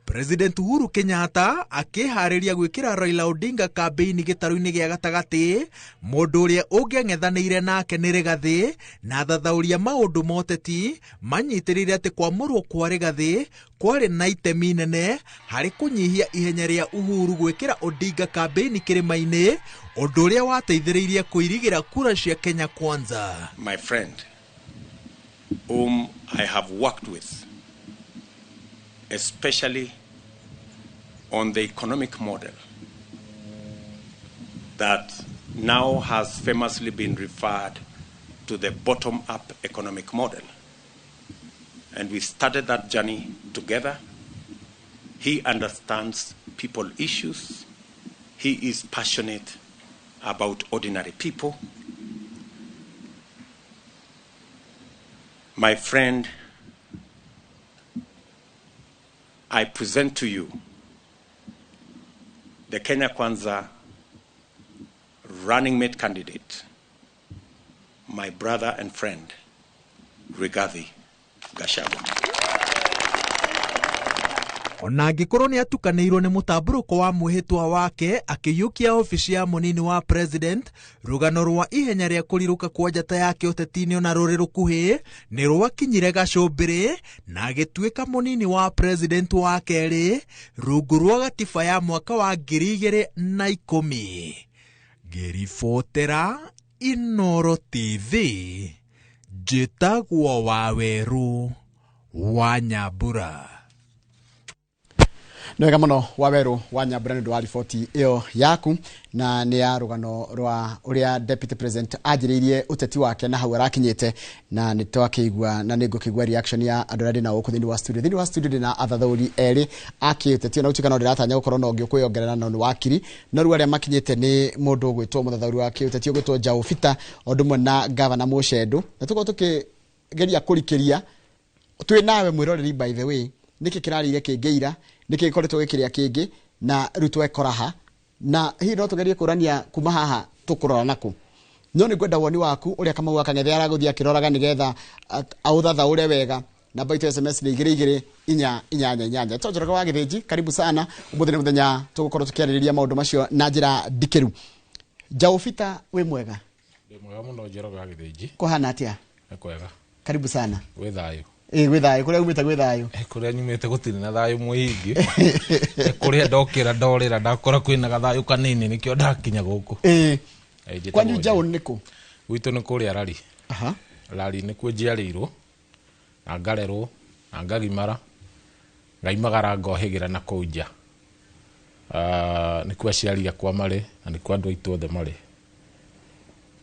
President Uhuru Kenyatta akĩharĩria gwĩkĩra Raila Odinga kambĩini gĩtarũ-inĩ gĩa gatagatĩ, mũndũ ũrĩa ũngĩang'ethanĩire nake nĩ Rigathĩ, na athathaũri a maũndũ ma ũteti manyitĩrĩire atĩ kwamũrwo kwa Rigathĩ kwarĩ na itemi inene harĩ kũnyihia ihenya rĩa Uhuru gwĩkĩra Odinga kambĩini kĩrĩma-inĩ, ũndũ ũrĩa wateithĩrĩirie kũirigĩra kura cia Kenya Kwanza. My friend, whom I have worked with, especially on the economic model that now has famously been referred to the bottom-up economic model. And we started that journey together. He understands people issues. He is passionate about ordinary people. My friend, I present to you the Kenya Kwanza running mate candidate, my brother and friend, Rigathi Gachagua. Ona angĩkorwo nĩ atukanĩirwo nĩ mũtambũrũko wa mwĩhĩtwa wake akĩiyũkia obici ya mũnini wa president, rũgano rwa ihenya rĩa kũrirũka kwa njata yake ũteti-inĩ ona rũrĩ rũkuhĩ nĩ rwakinyire gacũmbĩrĩ na agĩtuĩka mũnini wa president wa kerĩ rungu rwa gatiba ya mwaka wa 2010. Ngĩribotera Inooro TV, njĩtagwo Wawerũ wa Nyambura. Nĩ wega mũno Wawerũ wa Nyambura nĩ ũndũ wa riboti ĩyo yaku, na nĩ ya rũgano rwa ũrĩa Deputy President anjĩrĩirie ũteti wake na hau arakinyĩte, na nĩ twakĩigua na nĩ ngũkĩigua reaction ya andũ arĩa ndĩ nao gũkũ thĩinĩ wa studio. Thĩinĩ wa studio ndĩ na athathaũri erĩ a kĩũteti, ona gũtuĩka no ndĩratanya gũkorwo na ũngĩ ũkwĩyongerera no nĩ wakiri, no rĩu arĩa makinyĩte nĩ mũndũ ũgwĩtwo mũthathaũri wa kĩũteti ũgwĩtwo Njaũ Peter, o ũndũ ũmwe na Gavana Mũcendũ, na tũkorwo tũkĩgeria kũrikĩria twĩ nawe mwĩroreri, by the way, nĩkĩ kĩrarĩire kĩngĩ ira, nĩkĩ gĩkoretwo gĩkĩrĩa kĩngĩ, na rĩu twekora ha, na hihi no tũgerie kũrania kuma haha tũkũrora nakũ. No nĩ ngwenda woni waku ũrĩa Kamau wa Kang'ethe aragũthiĩ akĩroraga nĩgetha aũthathaũre wega. Namba itũ SMS nĩ 2 2 4 8 8. Njoroge wa Gĩthĩnji, karibu sana. Ũmũthĩ nĩ mũthenya tũgũkorwo tũkĩarĩrĩria maũndũ macio na njĩra ndikĩru. Njaũ Peter, wĩ mwega? Ndĩ mwega mũno Njoroge wa Gĩthĩnji. Kũhana atĩa? Nĩ kwega. Karibu sana. Gwĩ thayũ. Ĩ, gwĩ thayũ. Kũrĩa umĩte gwĩ thayũ? Kũrĩa nyumĩte gũtirĩ na thayũ mũingĩ. Kũrĩa ndokĩra ndorĩra ndakora kwĩna gathayũ kanini nĩkĩo ndakinya gũkũ. Kwanyu Njaũ nĩ kũ? Gwitũ nĩ kũrĩa Rari. Rari nĩkuo njiarĩirwo na ngarerwo na ngagimara ngaimagara ngohĩgĩra na kũu nja. Nĩkuo aciari akwa marĩ na nĩkuo andũ aitũ othe marĩ.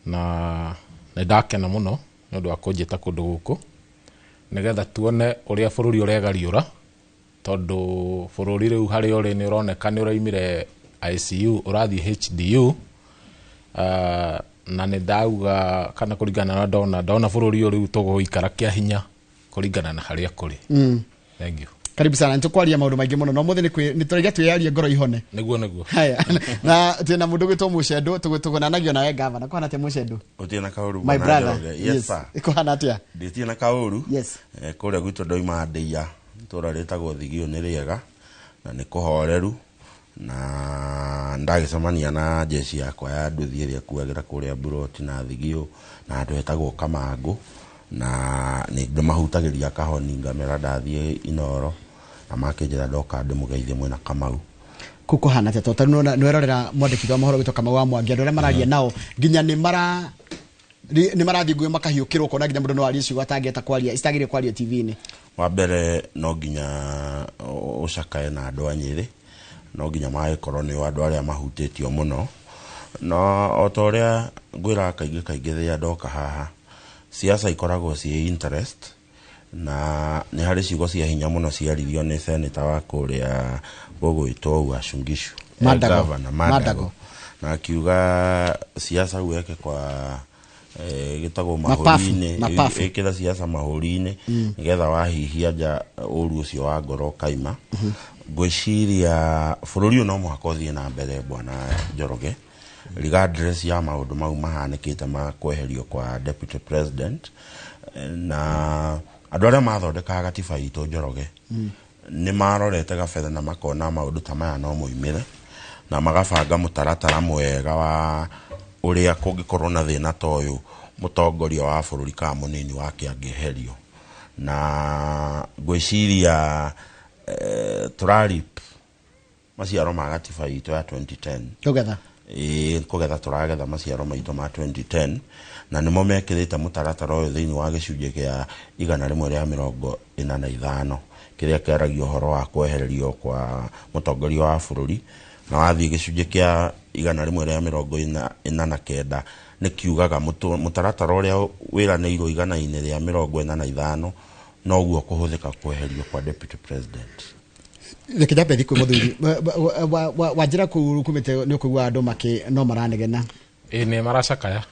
Na nĩ ndakena mũno nĩ ũndũ wa kũnjĩta kũndũ gũkũ nĩgetha tuone ũrĩa bũrũri ũregariũra, tondũ bũrũri rĩu harĩa ũrĩ nĩ ũroneka nĩ ũraimire ICU ũrathiĩ HDU. Na nĩ ndauga kana kũringana na ndona bũrũri ũyũ rĩu tũgũikara kĩa hinya kũringana na harĩa kũrĩ. Thank you. Karibu sana. Nĩtũkwaria maũndũ maingĩ mũno, no ũmũthĩ nĩ tũraiga twĩyarie ngoro ihone. Nĩguo, nĩguo. Haya. Na twĩna mũndũ ũgwĩtwo Mũcendũ, tũgũnanagio nawe gavana. Kũhana atĩa Mũcendũ? Gũtirĩ na kaũru, My bwana brother. Njoroge. Yes, sir. Kũhana atĩa? Ndĩtirĩ na kaũru. Yes. Kũrĩa gwitũ ndoima Ndĩia, itũũra rĩtagwo Thigio nĩ rĩega na nĩ kũhoreru, na ndagĩcemania na jeshi yakwa ya nduthi ĩrĩa ĩkuagĩra kũrĩa Mburoti na Thigio na handũ hetagwo Kamangũ, na nĩ ndĩmahutagĩria kahoni ngamera ndathiĩ Inooro na makĩnjĩra ndoka ndĩmũgeithie mwĩna Kamau. Kũu kũhana atĩa? Tondũ tarĩu nĩ werorera mwandĩki wa mohoro witũ Kamau wa Mwangi, andũ arĩa mararia nao nginya nĩ marathiĩ nguĩ makahiũkĩrwo, ũkona nginya mũndũ no arie ciugo atangĩhota kwaria, citagĩrĩire kwario TV-inĩ. Wa mbere no nginya ũcakae na andũ a Nyĩrĩ, no nginya magĩkorwo nĩ andũ arĩa mahutĩtio mũno, no o ta ũrĩa ngwĩraga kaingĩ kaingĩ rĩrĩa ndoka haha, siasa ikoragwo ciĩ interest, na nĩ harĩ ciugo cia hinya mũno ciaririo nĩ senator wa kũrĩa gũgwĩtwo Uasin Gishu, Mandago. Governor Mandago. Na akiuga siasa uweke kwa Gĩtagwo Mapafu, mahũri-inĩ. Mapafu. Ĩkĩra siasa mahũri-inĩ nĩgetha wahihia nja ũru ũcio wa ngoro ũkaima. Ngwĩciria bũrũri ũyũ no mũhaka ũthiĩ na mbere, bwana Njoroge, regardless ya maũndũ mau mahanĩkĩte ma kweherio kwa deputy president. Na andũ arĩa mathondekaga gatiba itũ, Njoroge, nĩ marorete gabere na makona maũndũ ta maya no moimĩre, na magabanga mũtaratara mwega wa ũrĩa kũngĩkorwo na thĩna ta ũyũ, mũtongoria wa bũrũri kana mũnini wake angĩeherio. Na ngwĩciria tũrarip maciaro ma gatiba itũ ya 2010. Kũgetha. Ĩĩ, kũgetha tũragetha maciaro maitũ ma 2010, na nĩmo mekĩrĩte mũtaratara ũyũ thĩinĩ wa gĩcunjĩ kĩa 145 kĩrĩa kĩaragia ũhoro wa kwehererio kwa mũtongoria wa bũrũri. Na wathiĩ gĩcunjĩ kĩa 149, nĩ kiugaga mũtaratara ũrĩa wĩranĩirwo 145 noguo kũhũthĩka kweherio kwa deputy president. Reke njambe thiĩ kwĩ mũthuri wa njĩra kũu kumĩte. Nĩ ũkũigua andũ makĩ no maranegena. Ĩ, nĩ maracakaya.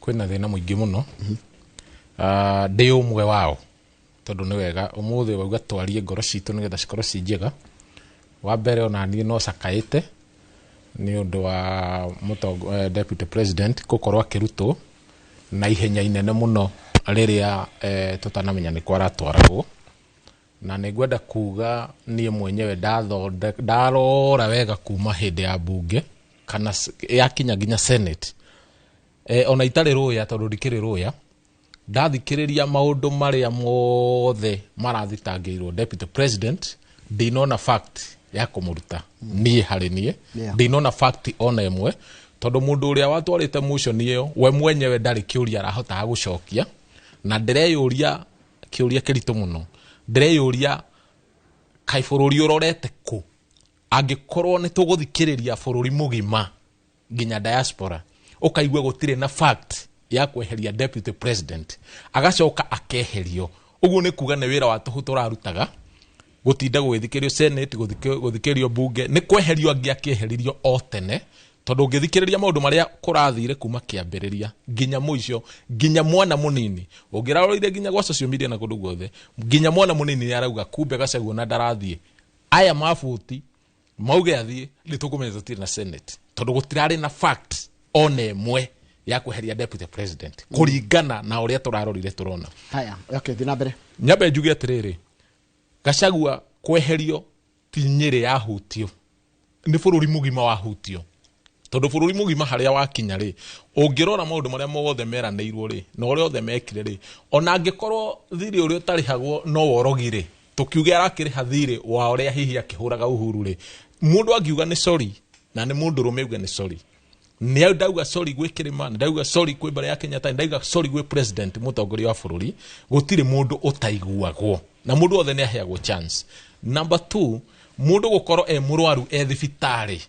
Kwĩna thĩna mũingĩ mũno. Ah, ndĩ ũmwe wao, tondũ nĩ wega ũmũthĩ wauga twarie ngoro citũ nĩgetha cikorwo ci njega. Wa mbere, ona niĩ no cakaĩte nĩ ũndũ wa deputy president gũkorwo akĩrutwo na ihenya inene mũno rĩrĩa tũtanamenya nĩ kwaratwaragwo. Na nĩ ngwenda kuga niĩ mwenyewe ndarora wega kuma hĩndĩ ya bunge kana yakinya nginya senate, ona itarĩ rũya, tondũ ndikĩrĩ rũya, ndathikĩrĩria maũndũ marĩa mothe marathitangĩirwo deputy president, ndinona fact ya kũmũruta niĩ harĩ niĩ. Ndinona fact ona ĩmwe, tondũ mũndũ ũrĩa watwarĩte motion ĩyo we mwenyewe ndarĩ kĩũria arahotaga gũcokia. Na ndĩreyũria kĩũria kĩritũ mũno, ndĩreyũria kaĩ bũrũri ũrorete kũ angĩkorwo nĩ tũgũthikĩrĩria bũrũri mũgima nginya diaspora ũkaigua gũtirĩ na fact ya kweheria deputy president, agacoka akeherio. Ũguo nĩ kuga nĩ wĩra wa tũhũ tũrarutaga gũtinda gũgĩthikĩrio senate, gũthikĩrio bunge. Nĩ kweherio angĩakĩeheririo o tene, tondũ ũngĩthikĩrĩria maũndũ marĩa kũrathire kuma kĩambĩrĩria nginya mũico, nginya mwana mũnini ũngĩraroire nginya gwa social media na kũndũ guothe, nginya mwana mũnini nĩ arauga kumbe Gachagua na ndarathiĩ aya mabuti mauge athiĩ, nĩ tũkũmenya tũtirĩ na senate, tondũ gũtirarĩ na fact ona ĩmwe ya kweheria deputy president kũringana na ũrĩa tũrarorire tũrona. Haya, okay, thiĩ na mbere. Nyambe njuge atĩrĩrĩ, Gachagua kweherio ti Nyĩrĩ yahutio, nĩ bũrũri mũgima wahutio, tondũ bũrũri mũgima harĩa wakinya rĩ, ũngĩrora maũndũ marĩa mothe meranĩirwo rĩ, na ũrĩa othe mekire rĩ, ona angĩkorwo thirĩ ũrĩa ũtarĩhagwo no worogi rĩ, tũkiuge arakĩrĩha thirĩ wa ũrĩa hihi akĩhũraga Uhuru rĩ, mũndũ angiuga nĩ sorry, na nĩ mũndũ rũme auge nĩ sorry, nĩ ndauga sorry gwĩ kĩrĩma, nĩ ndauga sorry kwĩ mbere ya Kenyatta, nĩ ndauga sorry gwĩ president, mũtongoria wa bũrũri. Gũtirĩ mũndũ ũtaiguagwo na mũndũ wothe nĩ aheagwo chance. Number two, mũndũ gũkorwo e mũrwaru e thibitarĩ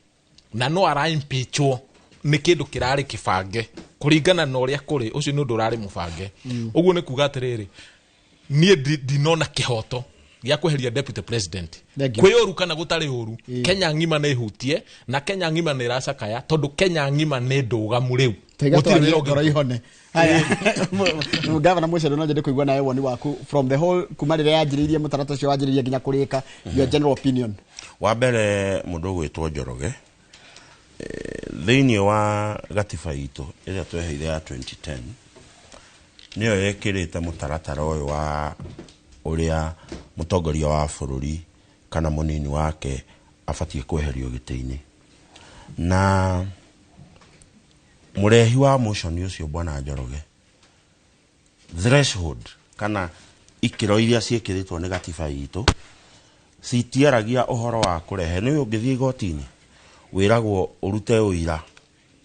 na no araimpeachwo nĩ kĩndũ kĩrarĩ kĩbange kũringana na ũrĩa kũrĩ. Ũcio nĩ ũndũ ũrarĩ mũbange. Ũguo nĩ kuga atĩrĩrĩ, niĩ ndinona kĩhoto gĩa kweheria deputy president. Thank you. Kwĩ ũru kana gũtarĩ ũru, Kenya ng'ima nĩ ihutie na Kenya ng'ima nĩ ĩracakaya, tondũ Kenya ng'ima nĩ ndũgamu rĩu. Taiga Gũtirĩ twarie wĩra ũngĩ. Ngoro ihone. Haya, gavana Mucero, no nyende kũigua nawe woni waku from the whole, kuma rĩrĩa yanjĩrĩirie, mũtaratara ũcio wanjĩrĩirie nginya kũrĩka, your general opinion. Wa mbere, mũndũ ũgwĩtwo Njoroge, thĩinĩ wa gatiba itũ ĩrĩa tweheire ya 2010, nĩyo ĩkĩrĩte mũtaratara ũyũ wa ũrĩa mũtongoria wa bũrũri kana mũnini wake abatiĩ kweherio gĩtĩ-inĩ. Na mũrehi wa motion ũcio, bwana Njoroge, threshold kana ikĩro iria ciĩkĩrĩtwo nĩ gatiba itũ citiaragia ũhoro wa kũrehe. Nĩ ũngĩthiĩ igoti-inĩ wĩragwo ũrute ũira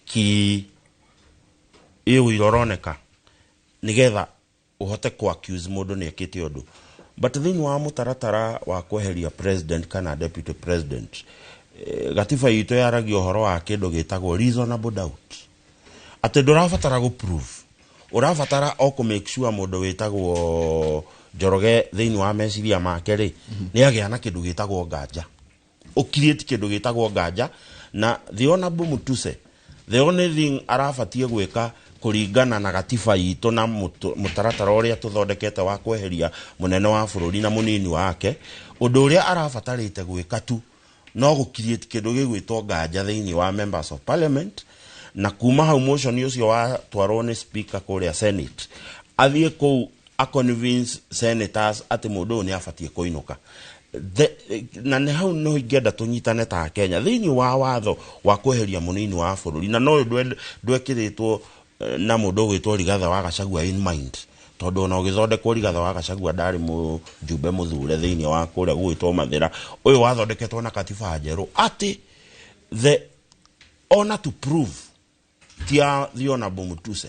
ki ĩ ũira ũroneka nĩgetha ũhote ku accuse mũndũ nĩ ekĩte ũndũ. But thĩinĩ wa mũtaratara wa kweheria president kana deputy president, gatiba itũ yaragia ũhoro wa kĩndũ gĩtagwo reasonable doubt, atĩ ndũrabatara gũ prove, ũrabatara o kũ make sure mũndũ wĩtagwo Njoroge thĩinĩ wa meciria make rĩ, nĩ agĩa na kĩndũ gĩtagwo nganja, ũcreate kĩndũ gĩtagwo nganja. Na the honorable Mutuse, the only thing arabatiĩ gwĩka Kũringana na gatiba itũ na mũtaratara ũrĩa tũthondekete wa kweheria mũnene wa bũrũri na mũnini wake, ũndũ ũrĩa arabatarĩte gwĩka tu no gũ create kĩndũ gĩgwĩtwo nganja thĩinĩ wa members of parliament, na kuma hau motion ũcio watwarwo nĩ speaker kũrĩa Senate, athiĩ kũu a convince senators atĩ mũndũ ũyũ nĩ abatiĩ kũinũka. Na nĩ hau no ingĩenda tũnyitane ta Kenya thĩinĩ wa watho wa kweheria mũnini wa bũrũri, na no ũyũ ndwekĩrĩtwo na mũndũ ũgwĩtwo Rigathĩ wa Gachagua in mind, tondũ ona ũgĩthondekwo Rigathĩ wa Gachagua ndarĩ mũjumbe mũthure thĩinĩ wa kũrĩa gũgwĩtwo Mathĩra. Ũyũ wathondeketwo na katiba njerũ atĩ the honor to prove tia the Honorable Mutuse.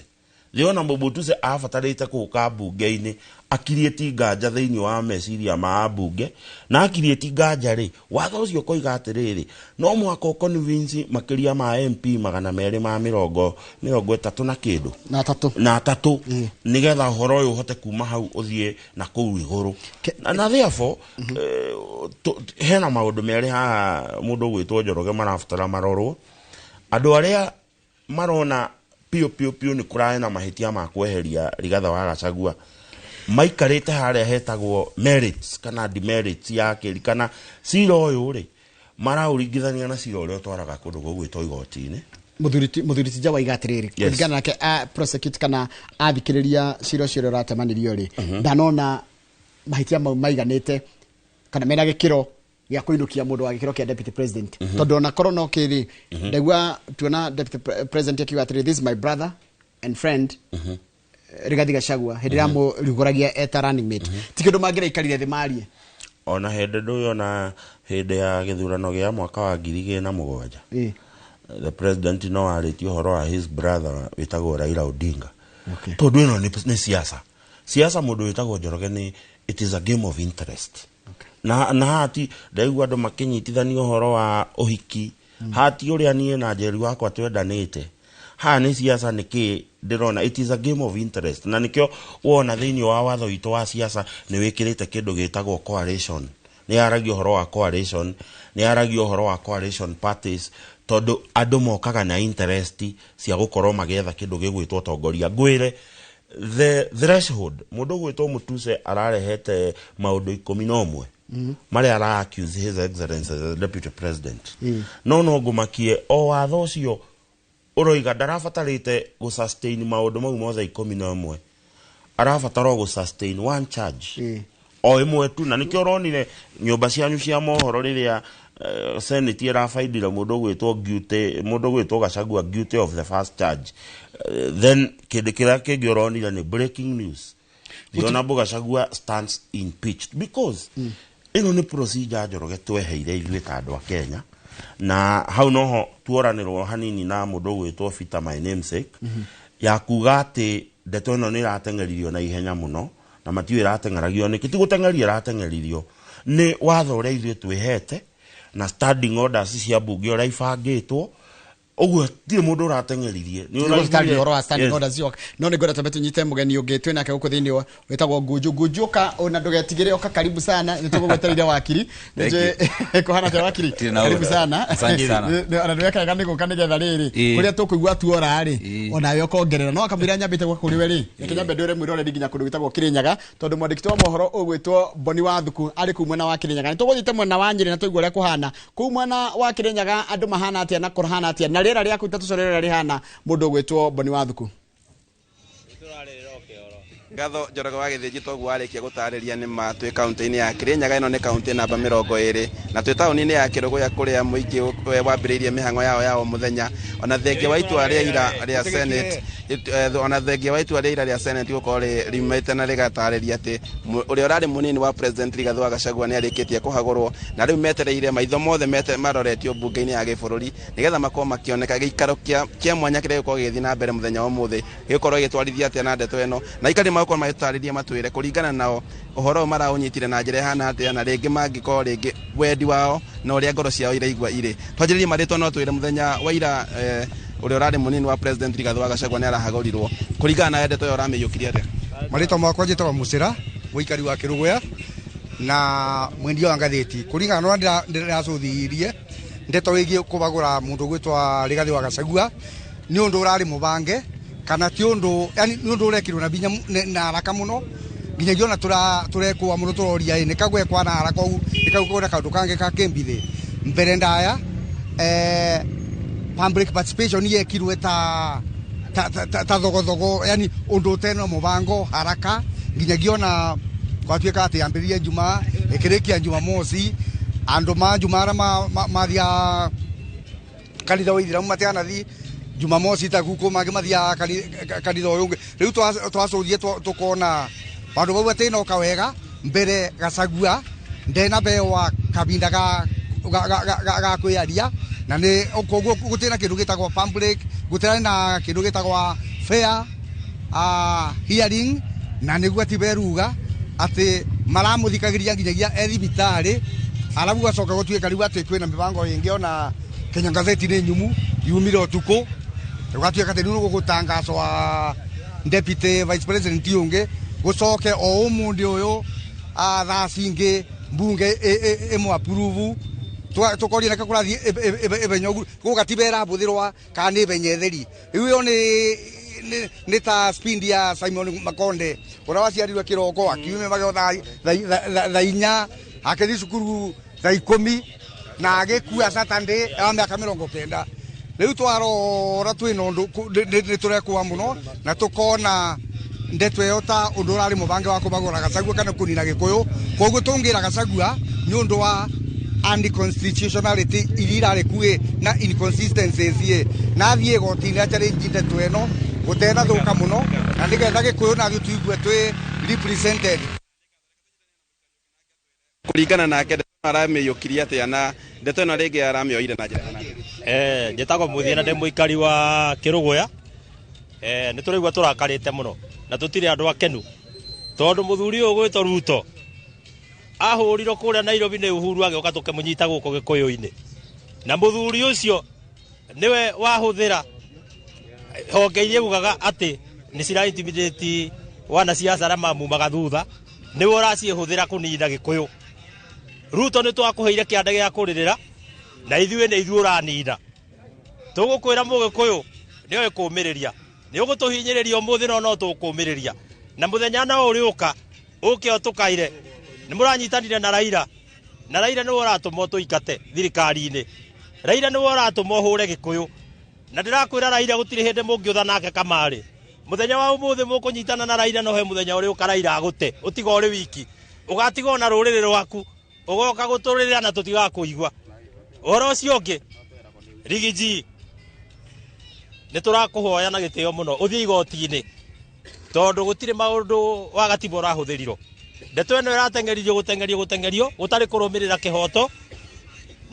The Honorable Mutuse abatarĩte gũka mbunge-inĩ akiriĩti nganja thĩinĩ wa meciria ma ambunge, na akiriĩti nganja rĩ, watho ũcio ũkoiga atĩrĩrĩ, no mũhaka ũ convince makĩria ma MP 230 na kĩndũ na atatũ na atatũ, nĩgetha ũhoro ũyũ ũhote kuma hau ũthiĩ na kũu igũrũ. Na therefore hena maũndũ merĩ haha mũndũ ũgwĩtwo Njoroge marabatara marorwo. Andũ arĩa marona piũ piũ piũ nĩ kũrarĩ na mahĩtia ma kweheria Rigathĩ wa Gachagua maikarĩte harĩa hetagwo merits kana demerits ya kĩri kana cira ũyũ rĩ, maraũringithania na cira ũrĩa ũtwaraga kũndũ gũgwĩtwo igoti-inĩ. Muthuri ti Jawa iga atĩrĩrĩ, kũringana nake a prosecute kana athikĩrĩria cira ũcio ũrĩa ũratemanirio rĩ, ndanona mahĩtia mau maiganĩte kana mena gĩkĩro gĩa kũinũkia mũndũ wa gĩkĩro kĩa deputy president, tondũ ona korwo no kĩrĩ, ndaigua tuona deputy president akiuga atĩrĩ, "This is my brother and friend Rigathi Gachagua," hĩndĩ ĩrĩa amũrugũragia eta running mate, ti kĩndũ mangĩraikarire thĩ marie. Ona hĩndĩ ndũĩ, ona hĩndĩ ya gĩthurano gĩa mwaka wa 2007, the president no arĩtie ũhoro wa his brother wĩtagwo Raila Odinga, tondũ ĩno nĩ siasa. Siasa, mũndũ wĩtagwo Njoroge, nĩ it is a game of interest. Na hati ndaigua andũ makĩnyitithania ũhoro wa ũhiki, hati ũrĩa niĩ na Njeri wakwa twendanĩte, haha nĩ siasa. Nĩkĩ ndĩrona it is a game of interest, na nĩkĩo wona thĩinĩ wa watho witũ wa siasa nĩ wĩkĩrĩte kĩndũ gĩtagwo coalition, nĩ yaragia ũhoro wa coalition, nĩ yaragia ũhoro wa coalition parties, tondũ andũ mokaga na interest cia gũkorwo magĩetha kĩndũ gĩgwĩtwo ũtongoria. Ngwĩre the threshold mũndũ ũgwĩtwo Mutuse ararehete maũndũ 11 marĩa ara accuse His Excellency the deputy president. No ngũmakie o watho ũcio ũroiga ndarabatarĩte gũ sustain maũndũ mau mothe 11, arabatara o gũ sustain one charge o ĩmwe tu, na nĩkĩo ũronire nyũmba cianyu cia mohoro rĩrĩa Senate ĩrabaindire mũndũ ũgwĩtwo guilty, mũndũ ũgwĩtwo Gachagua guilty of the first charge. Then kĩndũ kĩrĩa kĩngĩ ũronire nĩ breaking news, the Honorable Gachagua stands impeached, because ĩno nĩ procedure Njoroge tweheire ithuĩ ta andũ a Kenya, na hau noho tuoranĩrwo hanini na mũndũ ũgwĩtwo Peter, my namesake, ya kuga atĩ ndeto ĩno nĩ ĩrateng'eririo na ihenya mũno, na matiũĩ ĩrateng'eragio nĩkĩ. Ti gũteng'erio ĩrateng'eririo, nĩ watho ũrĩa ithuĩ twĩhete na standing orders cia mbunge ũrĩa ibangĩtwo ũguo, tirĩ mũndũ ũrateng'eririe. Nĩ Nĩ ũhoro wa standing Yes. orders yoka, no nĩ ngwenda twambe tũnyite mũgeni ũngĩ twĩ nake gũkũ thĩinĩ wĩtagwo Ngunju. Ngunju, ũka ona ndũgetigĩre, ũka karibu sana, nĩ tũgũgwetereire wakiri. Thank Nĩnjũĩ kũhana atĩa wakiri? Tirĩ na Karibu ũru. sana. Asante sana. Ona nĩwekaga nĩ gũka nĩgetha rĩrĩ kũrĩa tũkũigua tuora rĩ, onawe ũkongerera, no akamwĩra nyambĩte gwa kũrĩ we rĩ, reke nyambe ndwĩre mwĩroreri nginya kũndũ gwĩtagwo Kĩrĩnyaga, tondũ mwandĩki wa mohoro ũgwĩtwo Boni wa Thuku arĩ kũu mwena wa Kĩrĩnyaga. Nĩ tũgũthiĩte mwena wa Nyĩrĩ na tũigue ũrĩa kũhana kũu mwena wa Kĩrĩnyaga, andũ mahana atĩa na kũhana atĩa na rĩera rĩa kũu, tatũcore rĩera rĩhana, mũndũ ũgwĩtwo Boni wa Thuku. Ngatho Njoroge wa Gĩthĩnji, toguo warĩkia gũtarĩria nĩ ma twĩ kaunti-inĩ ya Kĩrĩnyaga. Ĩno nĩ kaunti namba 20 na twĩ taũni-inĩ ya Kĩrũgũya kũrĩa mũingĩ wambĩrĩirie mĩhang'o yao ya o mũthenya, ona thengia wa itua rĩa ira rĩa Senate ona thengia wa itua rĩa ira rĩa Senate gũkorwo riumĩte na rĩgatarĩria atĩ ũrĩa ũrarĩ mũnini wa president Rigathĩ wa Gachagua nĩ arĩkĩtie kũhagũrwo, na rĩu metereire maitho mothe maroretio mbunge-inĩ ya gĩbũrũri nĩgetha makorwo makĩoneka gĩikaro kĩa mwanya kĩrĩa gĩgũkorwo gĩgĩthiĩ na mbere mũthenya wa ũmũthĩ gĩgũkorwo gĩgĩtwarithia atĩa na ndeto ĩno, na aikari magũkorwo magĩtũtarĩria matwĩre kũringana nao ũhoro ũyũ maraũnyitire na njĩra ĩhana atĩa, na rĩngĩ mangĩkorwo rĩngĩ wendi wao na ũrĩa ngoro ciao iraigua irĩ. Twanjĩrĩrie marĩtwa, no twĩre mũthenya wa ira ũrĩa ũrarĩ mũnini wa president Rigathĩ wa Gachagua nĩ arahagũrirwo, kũringana na ndeto ĩyo ũramĩiyũkirie atĩa? Marĩtwa makwa njĩtagwo Mũcĩra, mũikari wa Kĩrũgũya na mwendia wa ngathĩti. Kũringana na ũrĩa ndĩracũthĩrĩirie ndeto ĩgiĩ kũbagũra mũndũ ũgwĩtwa Rigathĩ wa Gachagua, nĩ ũndũ ũrarĩ mũbange. Kana ti undu yani ni undu urekirwo na binya na haraka muno nginyagia ona turekwa muno turoria ni kagwekwa na haraka u nikagwekwa na kaundu kangi ka kimbithi mbere ndaya public participation yekirwe ta thogothogo yani undu utena mubango haraka nginyagia ona gwatuika ati yambiririe Jumaa ikirikia Jumamosi andu ma Jumaa mathia kanitha wa ithiramu matianathi Jumamosi ta guku mangi mathia kanitha uyu ungi riu twacuthie tukona bandu bau atinoka wega mbere Gachagua ndena bewa kabinda ga kwiaria na ni koguo gutina kindu gitagwo public gutirari na kindu gitagwo fair hearing na niguo ati beruga ati maramuthikagiria nginyagia e thibitari arabu gacoka gutuika riu ati kwina mibango ingi ona Kenya Gazeti ni nyumu yumire utuku gatuika ati riu gugutangacwa deputy vice president ungi gucoke o umundi uyu thaa cingi mbunge imwe approve tukoria naka kurathie ibenyogu gugatibera buthirwa kana ni benyetheri riu iyo ni ta spindi ya Simon Makonde uria waciarirwe kiroko akiume mageo thaa 4 akithi cukuru thaa 10 na agikua Saturday ya miaka 90. Riu twarora twina undu ni turekwa muno na tukona ndeto iyo ta undu urari mubange wa kubagura Gachagua kana kunina Gikuyu koguo tungira Gachagua ni undu wa anti-constitutionality iria irarĩ kuĩ na inconsistencies na thiĩ igoti-inĩ challenge ndeto ĩno gũtena thũka mũno na nĩgetha Gĩkũyũ na tuigue twĩ represented. Kũringana nake aramĩiyũkirie atĩa na ndeto ĩno rĩngĩ aramĩoire na njĩra nene? Njĩtagwo Mũthia na ndĩ mũikari wa Kĩrũgũya. Nĩ tũraigua tũrakarĩte mũno na tũtirĩ andũ akenu tondũ mũthuri ũyũ ũgwĩtwo Ruto ahũrirwo kũrĩa Nairobi nĩ Uhuru agĩũka tũkĩmũnyita gũkũ Gĩkũyũ-inĩ na mũthuri ũcio nĩwe wahũthĩra honge iria ugaga atĩ nĩ cira intimidate wanasiasa arĩa mamumaga thutha nĩwe ũraciĩhũthĩra kũnina Gĩkũyũ. Ruto nĩ twakũheire kĩanda gĩa kũrĩrĩra na ithuĩ nĩ ithuĩ ũranina. Tũgũkwĩra mũgĩkũyũ nĩoĩ kũũmĩrĩria nĩ ũgũtũhinyĩrĩria ũmũthĩ no no tũkũũmĩrĩria na mũthenya no ũrĩũka ũke ũtũkaire nĩ mũranyitanire na Raila na Raila nĩwe ũratũma ũtũingate thirikari-inĩ. Raila nĩwe ũratũma ũhũre Gĩkũyũ na ndĩrakwĩra Raila gũtirĩ hĩndĩ mũngĩũtha nake kamarĩ. Mũthenya wa ũmũthĩ mũkũnyitana na Raila no he mũthenya ũrĩũka Raila agũte ũtiga ũrĩ wiki ũgatiga ona rũrĩrĩ rwaku ũgoka gũtũrĩrĩra na tũtigakũigua. Ũhoro ũcio ũngĩ Rigiji nĩ tũrakũhoya na gĩtĩo mũno ũthiĩ igoti-inĩ tondũ gũtirĩ maũndũ wa gatiba ũrahũthĩrirwo. Ndeto ĩno ĩrateng'eririo gũteng'erio gũtarĩ kũrũmĩrĩra kĩhoto